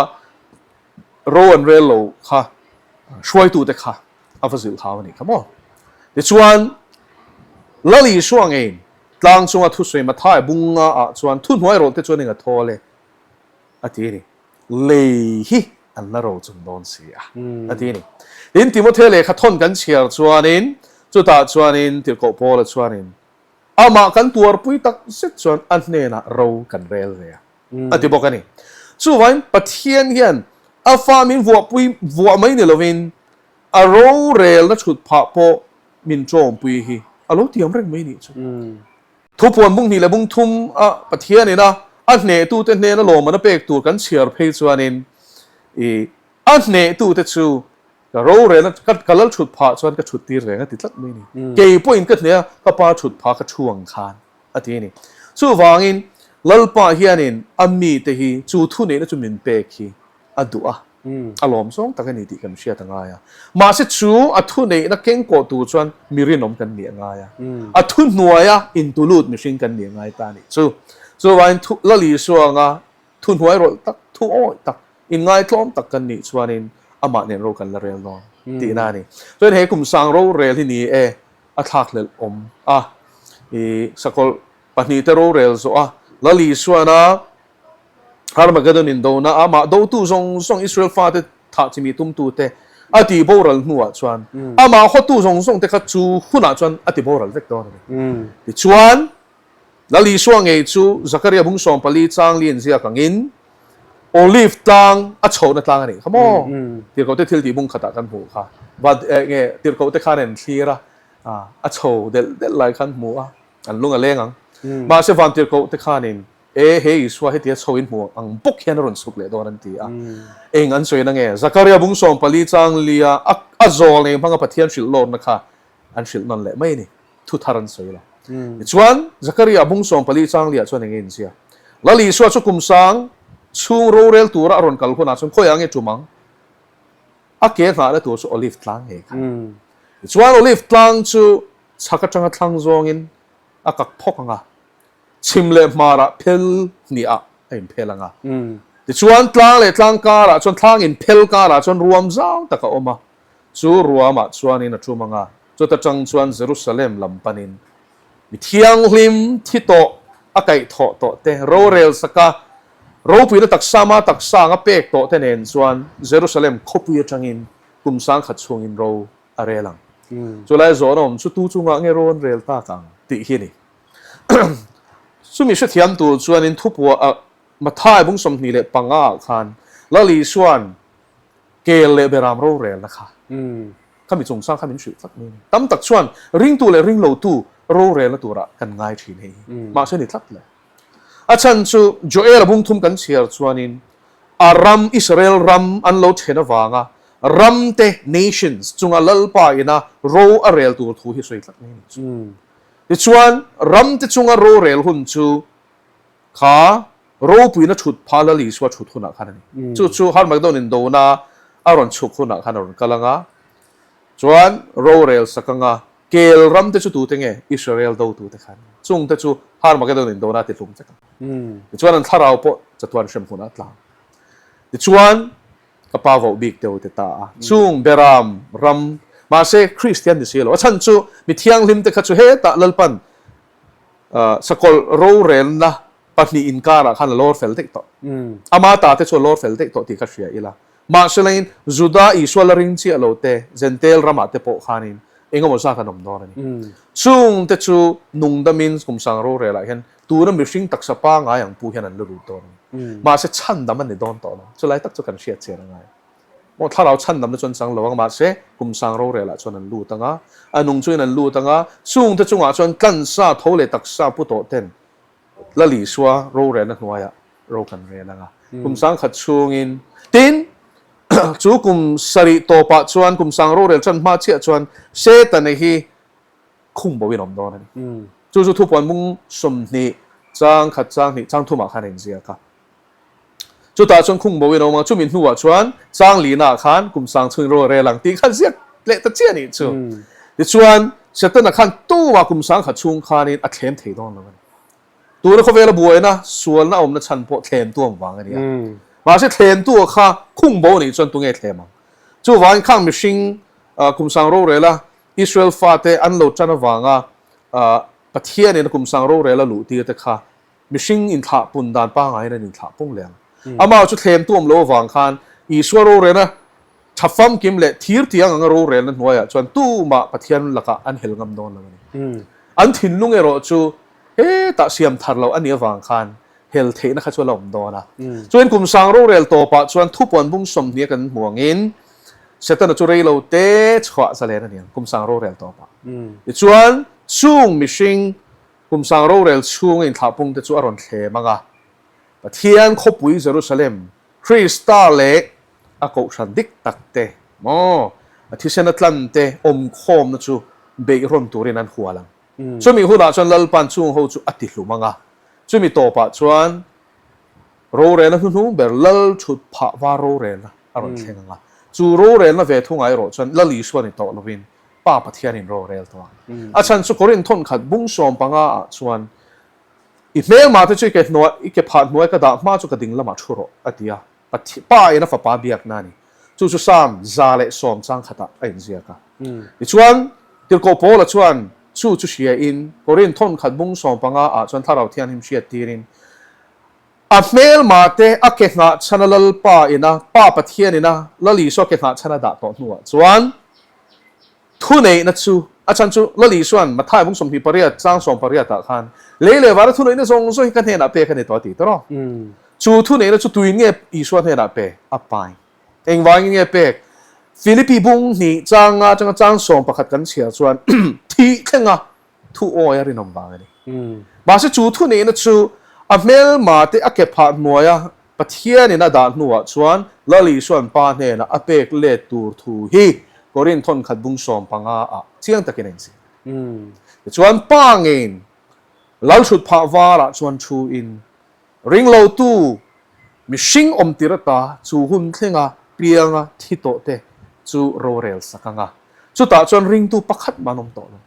ro an rel lo kha hruaitu te kha a va zilh hau a nih kha maw. Tichuan Lal Isua ngeiin tlang chunga thusawi Mathai bunga ah chuan thuhnuai rawlh te chuan eng a thawl e a ti a ni. Lei hi an la ro chung dawn si a, a ti a ni. Tin, Timothea lehkha thawn kan chhiar chuanin, chutah chuanin Tirhkoh Paula chuanin, Amah kan tuarpui tak zet chuan a hnenah ro kan rel ve a, a ti bawk a ni. Chuvangin Pathian hian a fa min vuahpui vuah mai ni lovin a rorelna chhut phah pawh min tawmpui hi a lo tiam reng mai nih chu. Thupuan bung hnih leh bung thum a Pathian ina a hnehtute hnena lawmman a pek tur kan chhiar phei chuanin i a hnehtute chu ka rorelna ka ka lal thut phah chuan ka thut tir reng a ti tlat mai a ni. Kei pawhin ka hneh a ka pa thut phah ka thu ang khan a ti a ni. Chuvangin Lalpa hianin a mite hi chu thuneihna chu min pek hi a duh a, a lawm zawng tak a ni tih kan hriat a ngai a. Mahse chu a thuneihna kengkawh tur chuan mi rinawm kan nih a ngai a, a thuhnuaia intulut mihring kan nih a ngai ta a nih chu. Chuvangin thu Lal Isua anga thuhnuai rawlh tak, thu awih tak, inngaitlawm tak kan nih chuanin amah nen ro kan la rel dawn tihna a ni. Chuan he kum sang rorel hi ni e a thlakhlelh awm a, i sakawlh pahnihte rorel zawh a, Lal Isuana Armageddon indona a amah dotu zawng zawng Israel fate thah chimi tumtute a tih boral hnuah chuan amah hawtu zawng zawng te kha chu hunah chuan a ti boral vek dawn a ni. Tichuan, Lal Isua ngei chu Zakaria bung 14 chang li inziak angin Olive tlang a chhohna tlang a nih kha maw? Tirhkohte thil tih bung khatah kan hmuh kha. Van nge tirhkohte khan an thlir a, a chho delh delh lai khan hmu a, an lung a leng ang. Mahse van tirhkohte khanin E, he Isua hetia chho in hmu ang bawk hian a rawn chhuk leh dawn an ti a. Eng an sawi na nge? Zakaria bung 14 chang lia a a zawl nei hmanga Pathian hrilh lawrna kha an hrilh nawn leh mai a ni. Thu thar an sawi lo. Tichuan, Zakaria bung 14 chang liah chuan eng nge inzia? Lal Isua chu kum sang chhung rorel tura a rawn kal hunah chuan khawiah nge tum ang? A ke nghahna tur chu Olive tlang ngei kha. Tichuan, Olive tlang chu chhak atanga thlang zawngin a kak phawk ang a. Chhim leh hmarah phel hniah a inphel ang a. Tichuan, tlang leh tlang karah chuan thlang inphel karah chuan ruam zau tak a awm a. Chu ruamah chuanin a tum ang a, chuta tang chuan Jerusalem lam panin mi thianghlim thi tawh a kaih thawh tawh te, rorel saka ropuina taksa ma taksa anga pek tawh te nen chuan Jerusalem khawpui atangin kum 1000 chhungin ro a rel ang. Chulai zawhna awm chu tu chungah nge ro an rel tak ang tih hi a ni. Chumi hrethiam tur chuanin thupuah a Mathai bung 25 ah khan Lal Isua'n kel leh beram rorelna kha khami chungchang kha min hrilh tlat mai a ni. Tam tak chuan ringtu leh ringlotu rorelna turah kan ngai thin hei hi. Mahse ni tlat lo. A chhan chu Joel-a bung thum kan chhiar chuanin a ram, Israel ram an lo then avanga ramte, nations, chunga Lalpa ina ro a rel tur thu hi sawi tlat mai a ni chu. Tichuan, ramte chunga rorel hun chu kha ropuina thut pha Lal Isua thut hunah khan a ni. Chu chu Harmagedon indona a rawn chhuk hunah khan a rawn kal ang a, chuan rorel sak anga Kel ram te chu tute nge? Israel dotute khan. Chung te chu Harmagedon indona a ti hlum vek ang. Tichuan an thlarau pawh chatuan hrem hunah a tlang. Tichuan ka pa voh bik deuh te ta a, chung Beram ram, mahse Kristian ni si lo. A chhan chu mi thianghlim te kha chu hetah Lalpan sakawlh rorelna pahnih inkarah khan a lawr fel daih tawh. Ama ta te chu a lawr fel daih tawh tih kha hria ila. Mahselain Juda Isua la ring chiah lo te, Jentail ramah te pawh khanin eng emaw zat an awm dawn a ni. Chung te chu nungdamin kum sang rorelah hian tuna mihring taksa pangai ang pu hian an la lut dawn a ni. Mahse chhandam an ni dawn tawh lo. Chulai tak chu kan hriat chian a ngai. Maw thlarau chhandamna chu an chang lo ang, mahse kum sang rorelah chuan an lut ang a, a nung chuin an lut ang a, chung te chungah chuan tlansa tho leh taksa pu tawh ten Lal Isua rorelna hnuaiah ro kan rel ang a, kum sangkhat chhungin. Tin, chu kum sarih tawpah chuan, kum sang rorel ṭan hma chiah chuan Setana hi khung boin a awm dawn a ni. Chu chu thupuan mung 20, chang khat, chang hnih, chang thumah khan a inziak a. Chutah chuan khung boin a awm a, chumi hnuah chuan chang lihnaah khan kum sang chhungin ro a rel ang tih kha ziak leh ta chiah a nih chu. Tichuan, Setana khan tumah kum sangkhat chhung khanin a thlem thei dawn lo a ni. Tuna khawvela buaina, sualna awmna chhan pawh thlemtu ang vang a ni a. Mahse thlemtu kha khung bo nih chuan tunge thlem ang? Chuvangin khang mihring kum sang rorela Israel fate an lo tan avanga Pathianin a kum sang rorela luh tir te kha mihring inthlah pun dan pangaiin an inthlah pung leh ang. Amah chu thlemtu awm lo avang khan Isua rorelna Tha famkim leh thir tiang anga rorelna hnuaiah chuan tumah Pathian lakah an hel ngam dawn lo a ni. An thinlung erawh chu hetah siam thar loh a nih avang khan hel theihna kha chu a la awm dawn a. Chuan kum sang rorel tawpah chuan thupuan bung 20 a kan hmu angin Setana chu rei lo te chhuah zalen a ni ang kum sang rorel tawpah. Tichuan chung mihring kum sang rorel chhunga inthlahpung te chu a rawn thlem ang a, Pathian khawpui Jerusalem, Krista leh A kohhran dik tak te maw, a thisen a tlan te awmkhawmna chu beih rawn turin an hual ang. Chumi hunah chuan Lalpa'n chung ho chu a ti hlum ang a, chumi tawpah chuan rorelna hnuhnung ber Lal thut phah var rorelna a rawn thleng ang a, chu rorelna ve thungah erawh chuan Lal Isua ni tawh lovin Pa Pathianin rorel tawh ang. A chhan chu Korinth thawnkhat bung 15 ah chuan I hmelmah te chu i ke hnuai, i ke phah hnuai ka dah hma chu ka ding lamah thu rawh a ti a. Pathian Pa in a fapa biakna a ni. Chu chu Psalm 110 chang khatah a inziak a. Tichuan, Tirhkoh Paula chuan chu chu hria in, Korinth thawnkhat bung 15 ah chuan Thlarau Thianghlim hriat tirin, A hmelma te a ke nghah chhan a Lalpa in a Pa Pathian in a Lal Isua ke nghah chhan a dah tawh hnuah chuan, Thuneihna chu, a chhan chu Lal Isua'n Mathai bung 28 chang 18 ah khan, Lei leh vana thuneihna zawng zawng hi ka hnenah pek a ni tawh a ti tawh. Chu thuneihna chu tuin nge Isua hnenah pe? A pai. Engvangin nge pek? Philippi bung hnih chang nga atanga chang 11 kan chhiar chuan thih thlenga thu awi a rinawm vang a ni. Mahse chu thuneihna chu a hmelma te a ke phah hnuaia Pathianin a dah hnuah chuan Lal Isua'n Pa hnenah a pek let tur thu hi Korinth thawnkhat bung 15 ah chiang takin a inzir. Tichuan Pa ngeiin Lal hrut phah varah chuan thu in Ringlotu mihring awm tir ata chu hun thlenga pianga thi tawh te chu rorel sak ang a. Chutah chuan ringtu pakhat mah an awm tawh lo.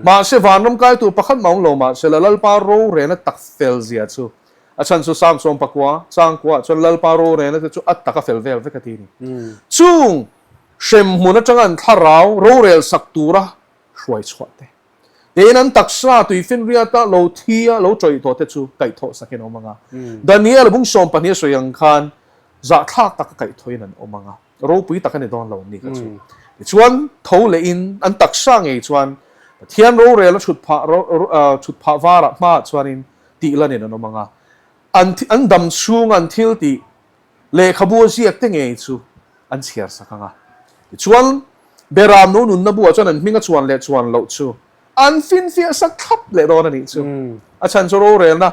Mahse vanram kaitu pakhat mah awm lo mahse la Lalpa rorelna tak fel zia chu a chhan chu Psalm 19 changkuaah chuan Lalpa rorelna te chu a tak a fel vel vek a ti a ni. Chung hremhmun atanga an thlarau rorel sak tura hruai chhuah te. Tiin an taksa tuifinriata lo thi a lo tawih tawh te chu kaihthawh sakin a awm ang a. Daniel bung 12 a sawi ang khan zahthlak taka kaihthawhin an awm ang a, ropui tak a ni dawn lo an ni kha chu. Tichuan tho lehin an taksa ngei chuan Pathian rorel a thut phah thut phah varah hmaah chuanin tih lanin an awm ang a. An an dam chhunga an thil tih Lehkhabu a ziak te ngei chu an chhiar sak ang a. Tichuan, Beram no nunna buah chuan an hming a chuan leh chuan loh chu an finfiah sak thlap leh dawn a nih chu. A chhan chu rorelna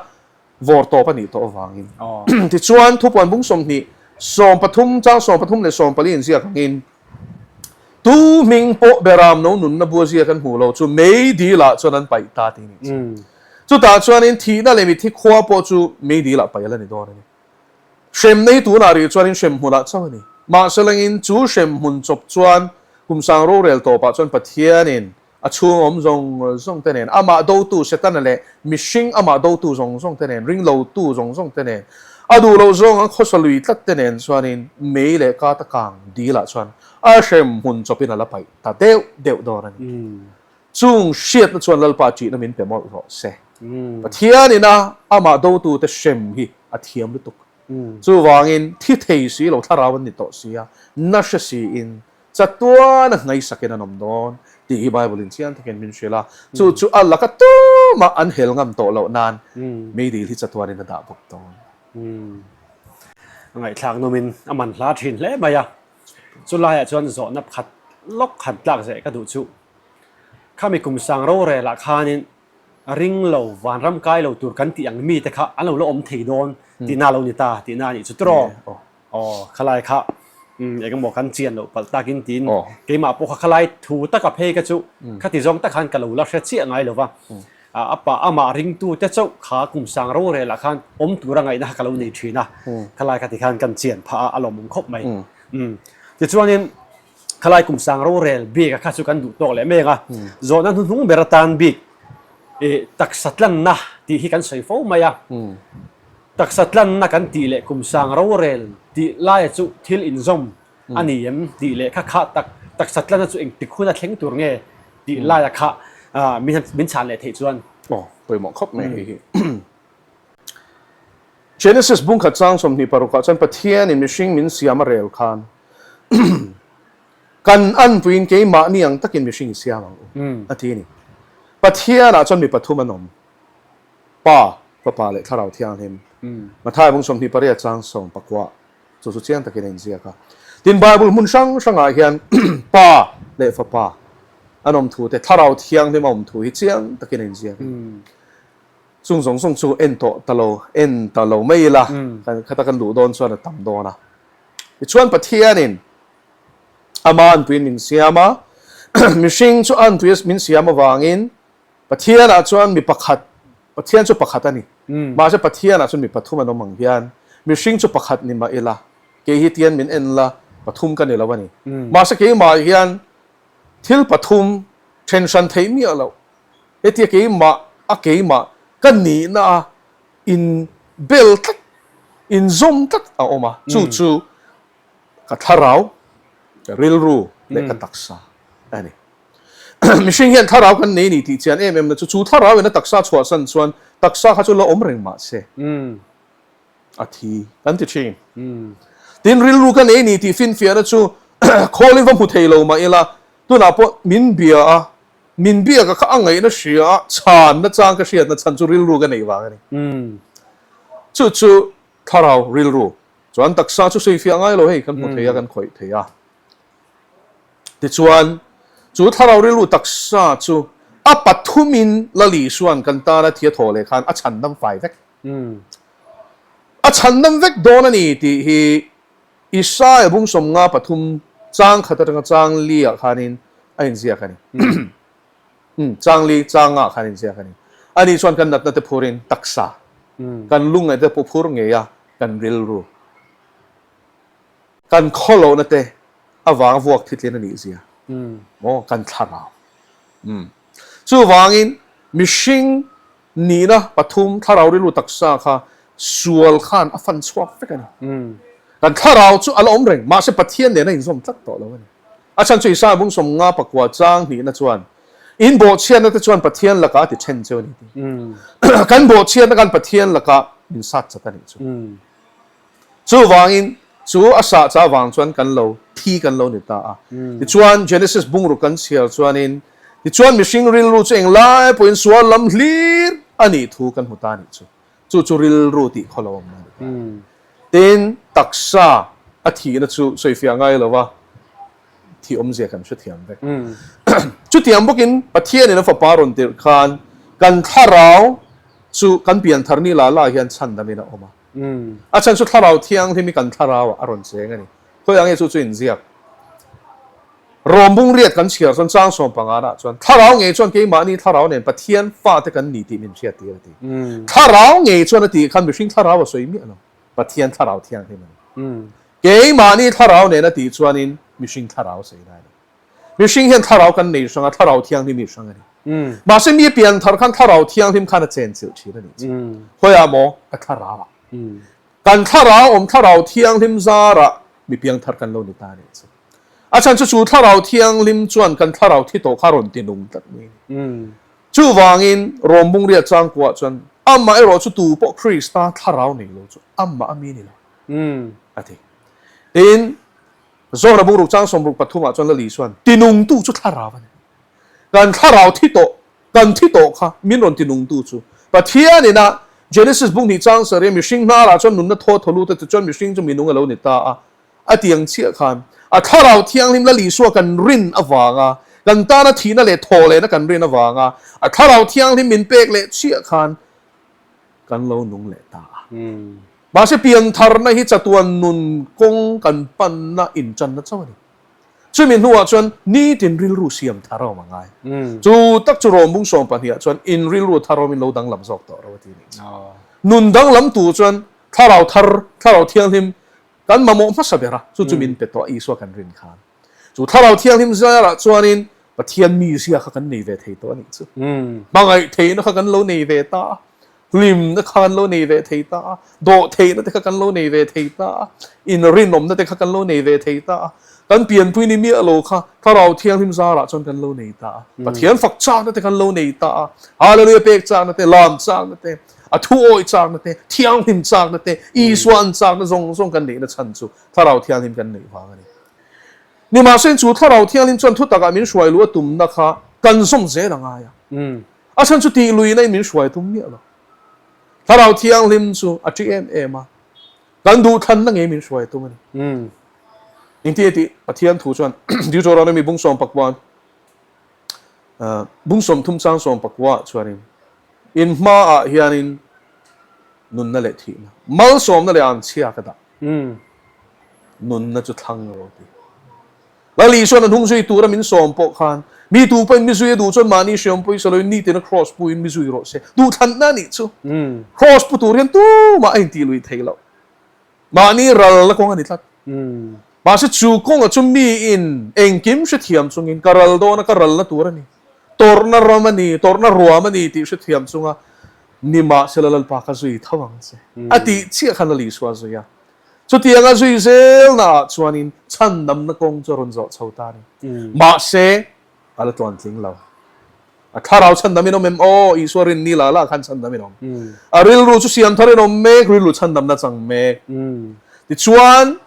Vawr tawp a nih tawh avangin. Tichuan, thupuan bung 20, 13, chang 13 leh 14 inziak angin, Tu hming pawh beram no nunna bua ziak an hmuh lo chu mei dilah chuan an paih ta tih a nih chu. Chutah chuanin thihna leh mitthi khua pawh chu mei dilah paih a la ni dawn a ni. Hremna hi tunah rih chuanin hrem hmunah chauh a ni. Mahse langin chu hrem hmun chawp chuan kum sang rorel tawpah chuan Pathianin a chhung awm zawng zawng te nen, amah dotu Setana leh mihring amah dotu zawng zawng te nen, ringlotu zawng zawng te nen, a duh loh zawng ang khawsa lui tlat te nen chuanin mei leh kata kang dilah chuan a hrem hmun chawpin a la paih ta deuh deuh dawn a ni. Chung hriatna chuan Lalpa ṭihna min pe mawlh rawh se. Pathianin a amah dotute hrem hi a thiam lutuk. Chuvangin thi thei si lo thlarau an ni tawh si a, na hre siin chatuan a hnaisakin an awm dawn tih hi Bible in chiang takin min hrilh a. Chu chu a laka tumah an hel ngam tawh loh nan meidil hi chatuanin a dah bawk dawn. A ngaihthlak nawmin a man hla thin hle mai a. Chulaiah chuan zawhna pakhat lawk han tlak zeh ka duh chu. Khami kum sang rorelah khanin ring lo, vanram kai lo tur kan tih ang mite kha an lo la awm thei dawn tihna lo ni ta tihna a nih chu tiraw? Aw, khalai kha eng emaw kan chian loh palh takin tiin keimah pawh kha khalai thu taka phei kha chu khati zawng tak khan ka lo la hre chiah ngai lo va. A pa amah ringtute chauh kha kum sang rorelah khan awm tura ngaihna kha ka lo nei thin a, khalai khati khan kan chian phah a, a lawmawm khawp mai. Tichuanin Khalai kum sang rorel bik a kha chu kan duh tawk leh mek a, zawhna hnuhnung ber atan bik i taksa tlanna tih hi kan sawi fo mai a. Taksa tlanna kan tih leh kum sang rorel tih laia chu thil inzawm a ni em tih leh kha kha tak taksa tlanna chu engtik huna thleng tur nge tih laia kha min chhan leh theih chuan. Aw, pawimawh khawp mai hei hi. Genesis bungkhat chang 26 ah chuan Pathianin mihring min siam a rel khan kan anpuiin keimahni ang takin mihring i siam ang u a ti a ni. Pathianah chuan mi pathum an awm, Pa, Fapa leh Thlarau Thianghlim. Matthai bung 28 chang 19 chu chu chiang takin a inziak a. Tin, Bible hmun hrang hrangah hian Pa leh Fapa an awm thu te, Thlarau Thianghlim a awm thu hi chiang takin a inziak a ni. Chung zawng zawng chu en tawh ta lo, en ta lo mai ila, kan khata kan luh dawn chuan a tam dawn a. Tichuan Pathianin ama anpuiin min siam a, mihring chu a anpui min siam avangin Pathianah chuan mi pakhat, Pathian chu pakhat a ni, mahse Pathianah chuan mi pathum an awm ang hian mihring chu pakhat ni mah ila, kei hi tian min en la, pathum ka ni lo a ni. Mahse keimah hian thil pathum then hran theih miah loh, Hetia keimah a keimah ka nihna a in bel tlat, in zawm tlat a awm a, chu chu ka thlarau, ka rilru leh ka taksa a ni. Mihring hian thlarau kan nei ni tih chian em em na chu, chu thlarau in a taksa chhuahsan chuan taksa kha chu la awm reng mah se. A thi kan ti thin. Tin, rilru ka nei ni tih finfiahna chu khawlin va hmu thei lo mah ila, tunah pawh min bia a, min biak a kha a ngaihna hria a, chhanna chang ka hriatna chhan chu rilru ka neih vang a ni. Chu chu thlarau rilru chuan taksa chu sawifiah ngai lo hei kan hmu thei a, kan khawih thei a. Tichuan, chu thlarau rilru taksa chu a pathumin Lal Isua'n kan tana thi a thawh leh khan a chhandam fai vek. A chhandam vek dawn a ni tih hi Isaia bung 53 chang khat atanga chang li ah khanin a inziak a ni. Chang li chang ah khan inziak a ni. Ani chuan kan natna te phurin taksa, kan lungngaih te pawh phur ngei a, kan rilru, kan khawlohna te avanga vuak thitlin a nih zia maw kan thlarau. Chuvangin mihring Nihna pathum thlarau rilru taksa kha sual khan a fan chhuak vek a ni. Kan thlarau chu a la awm reng, mahse Pathian nen a inzawm tlat tawh lo a ni. A chhan chu Isaiah bung 59 chang hnihna chuan, In bawhchhiatna te chuan Pathian lakah a ti then cheu a ni tih. Kan bawhchhiatna khan Pathian lakah min sat chat a nih chu. Chuvangin, chu a sah cha vang chuan kan lo thi kan lo ni ta a. Tichuan, Genesis bungruk kan chhiar chuanin, tichuan mihring rilru chu englai pawhin sual lam hlir a nih thu kan hmu ta a nih chu. Chu chu rilru tih khaw lo awmna a ni ta. Tin, taksa a thihna chu sawifiah ngai lo va, thih awmzia kan hrethiam vek. Chutiang bawkin Pathianin a fapa rawn tirh khan kan thlarau. chu kan pianthar ni la la hian chhandamin a awm a. A chhan chu Thlarau Thianghlim hi kan thlarauah a rawn cheng a ni. Khawiah nge chu chu inziak? Rawm bung riat kan chhiar chuan chang sawm pangana chuan Thlarau ngei chuan keimahni Thlarau nen Pathian fate kan ni tih min hriattir a ti. Thlarau ngei chuan a tih khan mihring thlarau a sawi miah lo, Pathian Thlarau Thianghlim a ni. Keimahni Thlarau nen a tih chuanin mihring thlarau a sawi lai lo. Mihring hian Thlarau kan nei hrang a, Thlarau Thianghlim hi hrang a ni. Mahse mi pian thar khan Thlarau Thianghlim khan a chenchilh thin a nih chu. Khawiah maw? Ka thlarauah. Kan thlarau awm Thlarau Thianghlim zarah mi piangthar kan lo ni ta a nih chu. A chhan chu chu Thlarau Thianghlim chuan kan thlarau thi tawh kha rawn ti nung tlat mai a ni. Chuvangin Rom Bungria changkuah chuan amah erawh chu tu pawh Krista thlarau nei lo chu amah a mi ni lo a ti. Tin, Zawhna Bungruk chang 63 ah chuan Lali chuan tinungtu chu thlarau a ni. Kan thlarau thi tawh Kan thi tawh kha min rawn ti nungtu chu Pathian ina Genesis buk hnih chang sarih mihring hnarah chuan nunna thaw thaw lut a ti chuan mihring chu minung a lo ni ta a, a ti ang chiah khan a Thlarau Thianghlim Lal Isua kan rin avanga kan tana thihna leh thaw lehna kan rin avanga a Thlarau Thianghlim min pek leh chiah khan kan lo nung leh ta a. Mahse piantharna hi chatuan nun kawng kan panna intanna chauh a ni. Chumi hnuah chuan nitin rilru siam thar a awm a ngai. Chu tak chu Rawmbung 12 ah chuan in rilru thar awmin lo danglam zawk tawh ro a ti a nih chu. Nun danglam tu chuan thlarau thar, thlarau thianghlim kan mamawh hmasa ber a, chu chu min pe tawh a Isua kan rin khan. Chu thlarau thianghlim zarah chuanin Pathian mizia kha kan nei ve thei tawh a nih chu. Hmangaih theihna kha kan lo nei ve ta a. Hlimna kha kan lo nei ve thei ta a, dawhtheihna te kha kan lo nei ve thei ta a, inrinawmna te kha kan lo nei ve thei ta a, kan pianpui ni miah lo kha Thlarau Thianghlim zarah chuan kan lo nei ta a, Pathian fak chakna te kan lo nei ta a, Hallelujah pek chakna te, lam chakna te, a thu awih chakna te, thianghlim chakna te, Isua an chakna zawng zawng kan neihna chhan chu Thlarau Thianghlim kan neih vang a ni. Nimahse chu Thlarau Thianghlim chuan thutakah min hruai luh a tumna kha kan zawm zel a ngai a. A chhan chu tih luihna in min hruai tum miah lo. Thlarau Thianghlim chu a ṭi em em a, kan duhthlanna ngei min hruai tum a ni. Engti tih Pathian thu chuan Deuteronomy bung 19, bung 30 chang 19 ah chuanin in hmaah hianin nunna leh thihna, malsawmna leh anchhia ka dah. Nunna chu thlang rawh ti. Lal Isuan a hnung zui tura min sawm pawh khan, Mi tu pawhin mi zui a duh chuan mahni hriam pawhin sa loin nitin a kraws puin mi zui rawh se. Duhthlanna a nih chu. Kraws pu tur hian tumah a intih lui thei loh. Mahni ralna kawng a ni tlat. Mahse chu kawnga chu miin engkim hrethiam chungin ka ral dawn a, ka ralna tur a ni. Tawrhna ram a ni, tawrhna ruam a ni tih hrethiam chunga nimahsela Lalpa ka zui tho ang che a tih chiah khan Lal Isua a zui a. Chutianga zui zelnaah chuanin chhandamna kawng chu a rawn zawh chho ta a ni. Mahse, a la tluantling lo. A thlarau chhandam in awm em? Aw, Isua rin ni lah lah khan chhandam in awm. A rilru chu siam thar in awm mek, rilru chhandamna chang mek. Tichuan,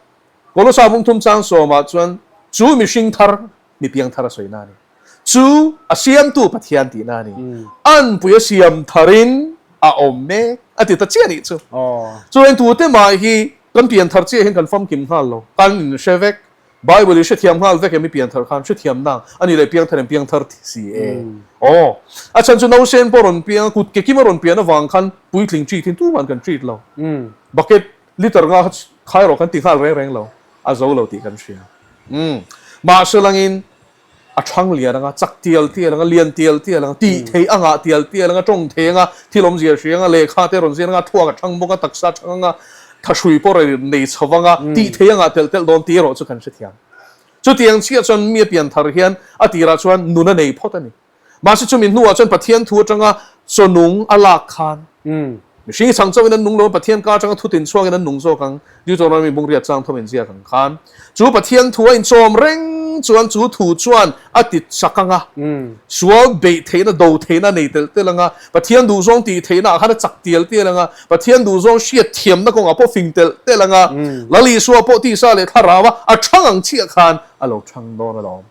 Kolosa bung thum chang sawmah chuan chu mihring thar, mi piang thar a sawina a ni. Chu a siamtu Pathian tihna a ni. Anpui a siam tharin a awm mek a ti ta chiah nih chu. Chuan tute mah hi kan pian thar chiah hian kan famkim nghal lo. Kan inhre vek. Bible i hrethiam nghal vek em i pian thar khan hrethiam nang a ni leh piang thar em piang thar si e. Aw. A chhan chu nausen pawh rawn piang a, kut ke kim a rawn pian avang khan puitling treat in tuman kan treat lo. Bucket liter nga kha khai rawh kan ti nghal reng reng lo. A zo lo tih kan hria. Umm. Mahse langin a thang lian anga, chak tial tial anga, lian tial tial anga, tih theih anga tial tial anga, tawng thei anga, thil awmzia hria anga, lehkha te rawn zir anga, thuak a thang bawk a, taksa a thang anga, thahrui pawh rawn nei chho anga, tih theih anga telh telh dawn tih erawh chu kan hrethiam. Chutiang chiah chuan mi a pian thar hian a tirah chuan nun a nei phawt a ni. Mahse chumi hnuah chuan Pathian thu atanga chawnung a lak khan mihring chang chauhin an nung lo a, Pathian ka atanga thutin chhuakin an nung zawk ang, Deuteronomy bung riat chang thawm inziak ang khan. Chu Pathian thu a inchawm reng chuan chu thu chuan a ti chak ang a, sual beih theihna, do theihna a nei telh telh ang a, Pathian duhzawng tih theihna ah khan a chak tial tial ang a, Pathian duhzawng hriat thiamna kawngah pawh fing telh telh ang a, Lal Isua pawh tisa leh thlarau a a thang ang chiah khan a lo thang dawn alawm.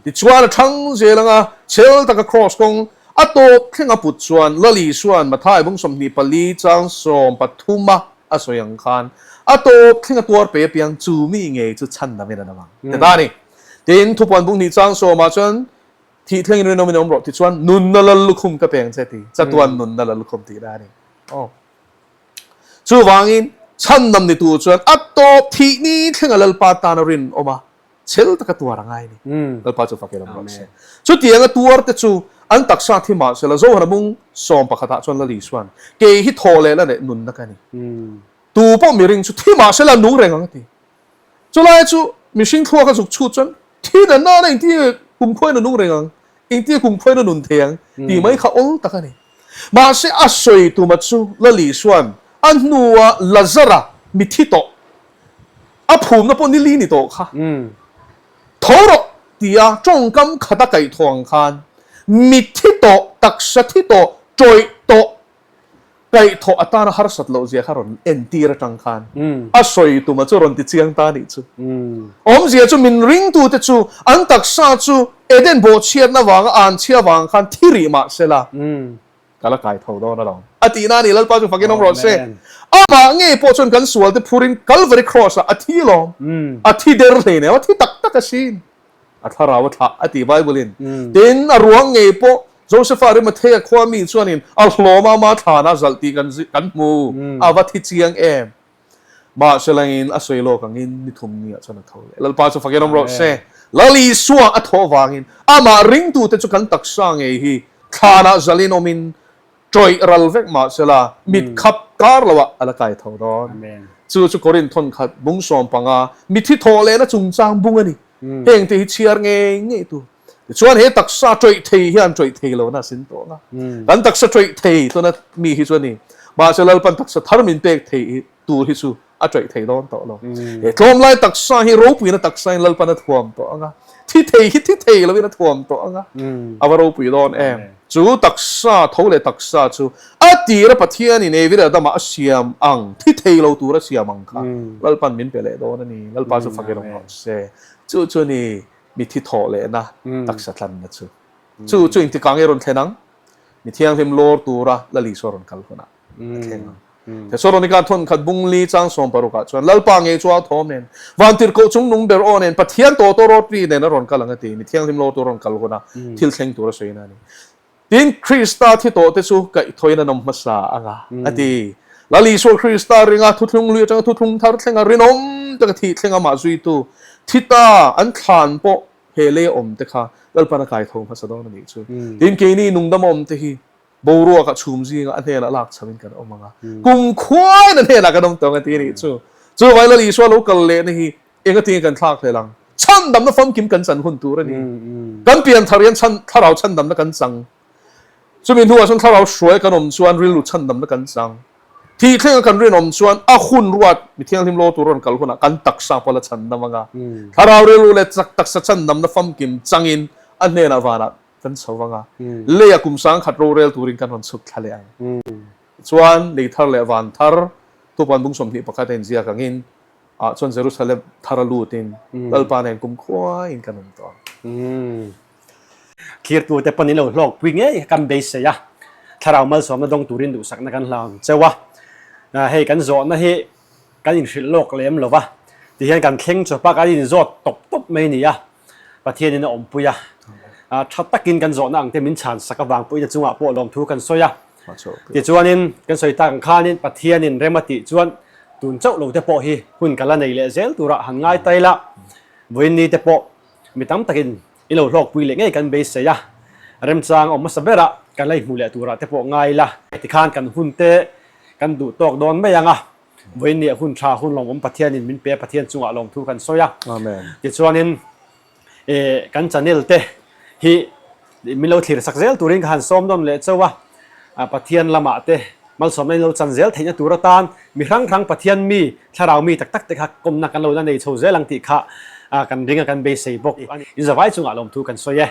Tichuan a thang zel anga chel taka kraws kawng a tawp thleng a put chuan Lal Isua'n Mathai bung 24 chang 13 a a sawi ang khan a tawp thleng a tuar pe apiang chu mi ngei chu chhan dangin an awm ang ti ta a ni. Tin, thupuan bung hnih chang sawmah chuan. Thih thlengin rinawmin awm rawh tichuan nunna lal lukhum ka peng che ti. Chatuan nunna lal lukhum tihna a ni. Aw. Chuvangin chhandam ni tur chuan a tawp thih ni thlenga Lalpa tana rinawm a chhel taka tuar a ngai a ni. Lalpa chu fakin awm rawh se. Chutianga tuar te chu an taksa thi mah sela Zohana bung sawm pakhatah chuan Lali chuan kei hi thaw leh la leh nunna ka ni. Tu pawh miring chu thi mah sela nung reng ang a ti. Chulai chu mihring thluak a zuk chhut chuan thi dan nana engtin kumkhuain a nung reng ang, engtin kumkhuain a nun thei ang tih mai kha awl tak a ni. Mahse a sawi tuma chu Lali chuan a hnua Lazara mithi tawh a phumna pawh nili ni tawh kha tho rawh tia tawngkam khat a kaih thaw ang khan mithi tawh, taksa thi tawh, tawih tawh Kaihthawh atana harsat loh zia kha rawn entir atang khan a sawi tuma chu rawn ti chiang ta nih chu. Awmzia chu min ringtute chu an taksa chu Eden bawhchhiatna vanga an chhia vang khan thi rih mah sela ka la kaitho dawn alawm a tihna a ni. Lalpa chu fakin awm rawh se. Amah ngei pawh chuan kan sualte phurin Calvary Cross ah a thi alawm. A thi der hleinem, a thi tak tak asin. A thlarau a thlah a ti Bible in. Tin, a ruang ngei pawh Josepha Arimathea khua mi chuanin a hlawm a ama thlan a zalh tih kan kan hmu. A va thi chiang em. Mahse langin a sawi lawk angin ni thum ni ah chuan a tho leh. Lalpa chu fakin awm rawh se. Lal Isua a thawh vangin amah ringtute chu kan taksa ngei hi thlanah zalhin awmin Tawih ral vek mah sela, mit khap kar lo ah a la kai tho dawn. Chu chu Korinth thawn khat bung 15 mithi thawh lehna chungchang bung a ni. Heng te hi chhiar ngei ngei tur. Tichuan he taksa tawih thei hian tawih thei lohna a sin tawh ang a. Kan taksa tawih thei tuna mi hi chu a ni. Mahse Lalpan taksa thar min pek thei tur hi chu a ṭaih thei dawn tawh lo. He tlawmlai taksa hi ropuina taksa in Lalpan a thuam tawh ang a, thi thei hi thi thei loin a thuam tawh ang a, a va ropui dawn em? Chu taksa, tho leh taksa chu a tira Pathianin Evi leh Adama a siam ang, thi thei lo tura siam ang kha Lalpan min pe leh dawn a ni. Lalpa chu fak i rawng rawh se. Chu chu a ni mithi thawh lehna taksa tlanna chu. Chu chu engtikah nge rawn thlen ang? Mi thianghlim lawr tura Lali saw rawn kal hunah a thleng ang. Thesalonika thawn khat bung li chang 16 ah chuan Lalpa ngei chu a thawm nen, Vantirhkoh chung nung ber aw nen, Pathian tawtaw rawtri nen a rawn kal ang a ti. Mi thianghlim lo tur rawn kal huna thil thleng tur a sawi na a ni. Tin, Krista thi tawh te chu kaihthawin an awm hmasa ang a, a ti. Lal Isua Krista ringa thuthlung lui atanga thuthlung thar thlenga rinawm taka thih thleng amah zuitu thi ta an thlan pawh he lei a awm te kha Lalpan a kaitho hmasa dawn a nih chu. Tin, keini nungdam a awm te hi Boruakah chhum zingah a hnenah lak chhoin kan awm ang a, kum khuain a hnenah kan awm tawh ang a ti a nih chu. Chuvangin Lal Isua lo kal lehna hi eng atinge kan thlak hlel ang? Chhandamna famkim kan chan hun tur a ni. Kan pian thar hian chhan thlarau chhandamna kan chang. Chumi hnuah chuan thlarau hruai kan awm chuan rilru chhandamna kan chang. Thih thlenga kan rinawm chuan a hun ruat mi thianghlim lo tur rawn kal hunah kan taksa pawh la chhandam ang a. Thlarau rilru leh chak taksa chhandamna famkim changin a hnenah vanah Kan chho vang a, leia kum sangkhat rorel turin kan rawn chhuk thla leh ang. Tichuan, lei thar leh van thar, Tupan bung 21 a inziak angin, ah chuan Jerusalem thar a lutin Lalpa nen kum khuaiin kan awm tawh ang. Thlirtute pawn in lo hlawkpui ngei kan beisei a, thlarau malsawmna dawng turin duhsakna kan hlau ang cheu a. Hei kan zawhna hi kan inhrilh lawk lem lo va, tihian kan thleng chawp a, kan inzawt tawp tawp mai a ni a. Pathianin a awmpui a, tha takin kan zawhna ang te min chhan sak avang pawhin a chungah pawh lawmthu kan sawi a. Tichuanin kan sawi tak ang khanin Pathianin rem a tih chuan tun chauh lo te pawh hi hun ka la nei leh zel turah han ngai ta ila, vawiin ni te pawh mi tam takin i lo hlawkpui leh ngei kan beisei a, remchang awm hmasa berah kan la inhmuh leh turah te pawh ngai ila. Tikhan kan hun te kan duh tawk dawn mai ang a. Vawiin nih hun tha hun lawmawm Pathianin min pe a, Pathian chungah lawmthu kan sawi a. Tichuanin kan channel te hi min lo thlir sak zel turin ka han sawm nawn leh chauh a. Pathian lamah te malsawmna in lo chan zel theihna tur atan mi hrang hrang Pathian mi, thlarau mi tak tak te kha kawmna kan lo la nei chho zel ang tih kha kan ring a, kan beisei bawk. In zavai chungah lawmthu kan sawi e.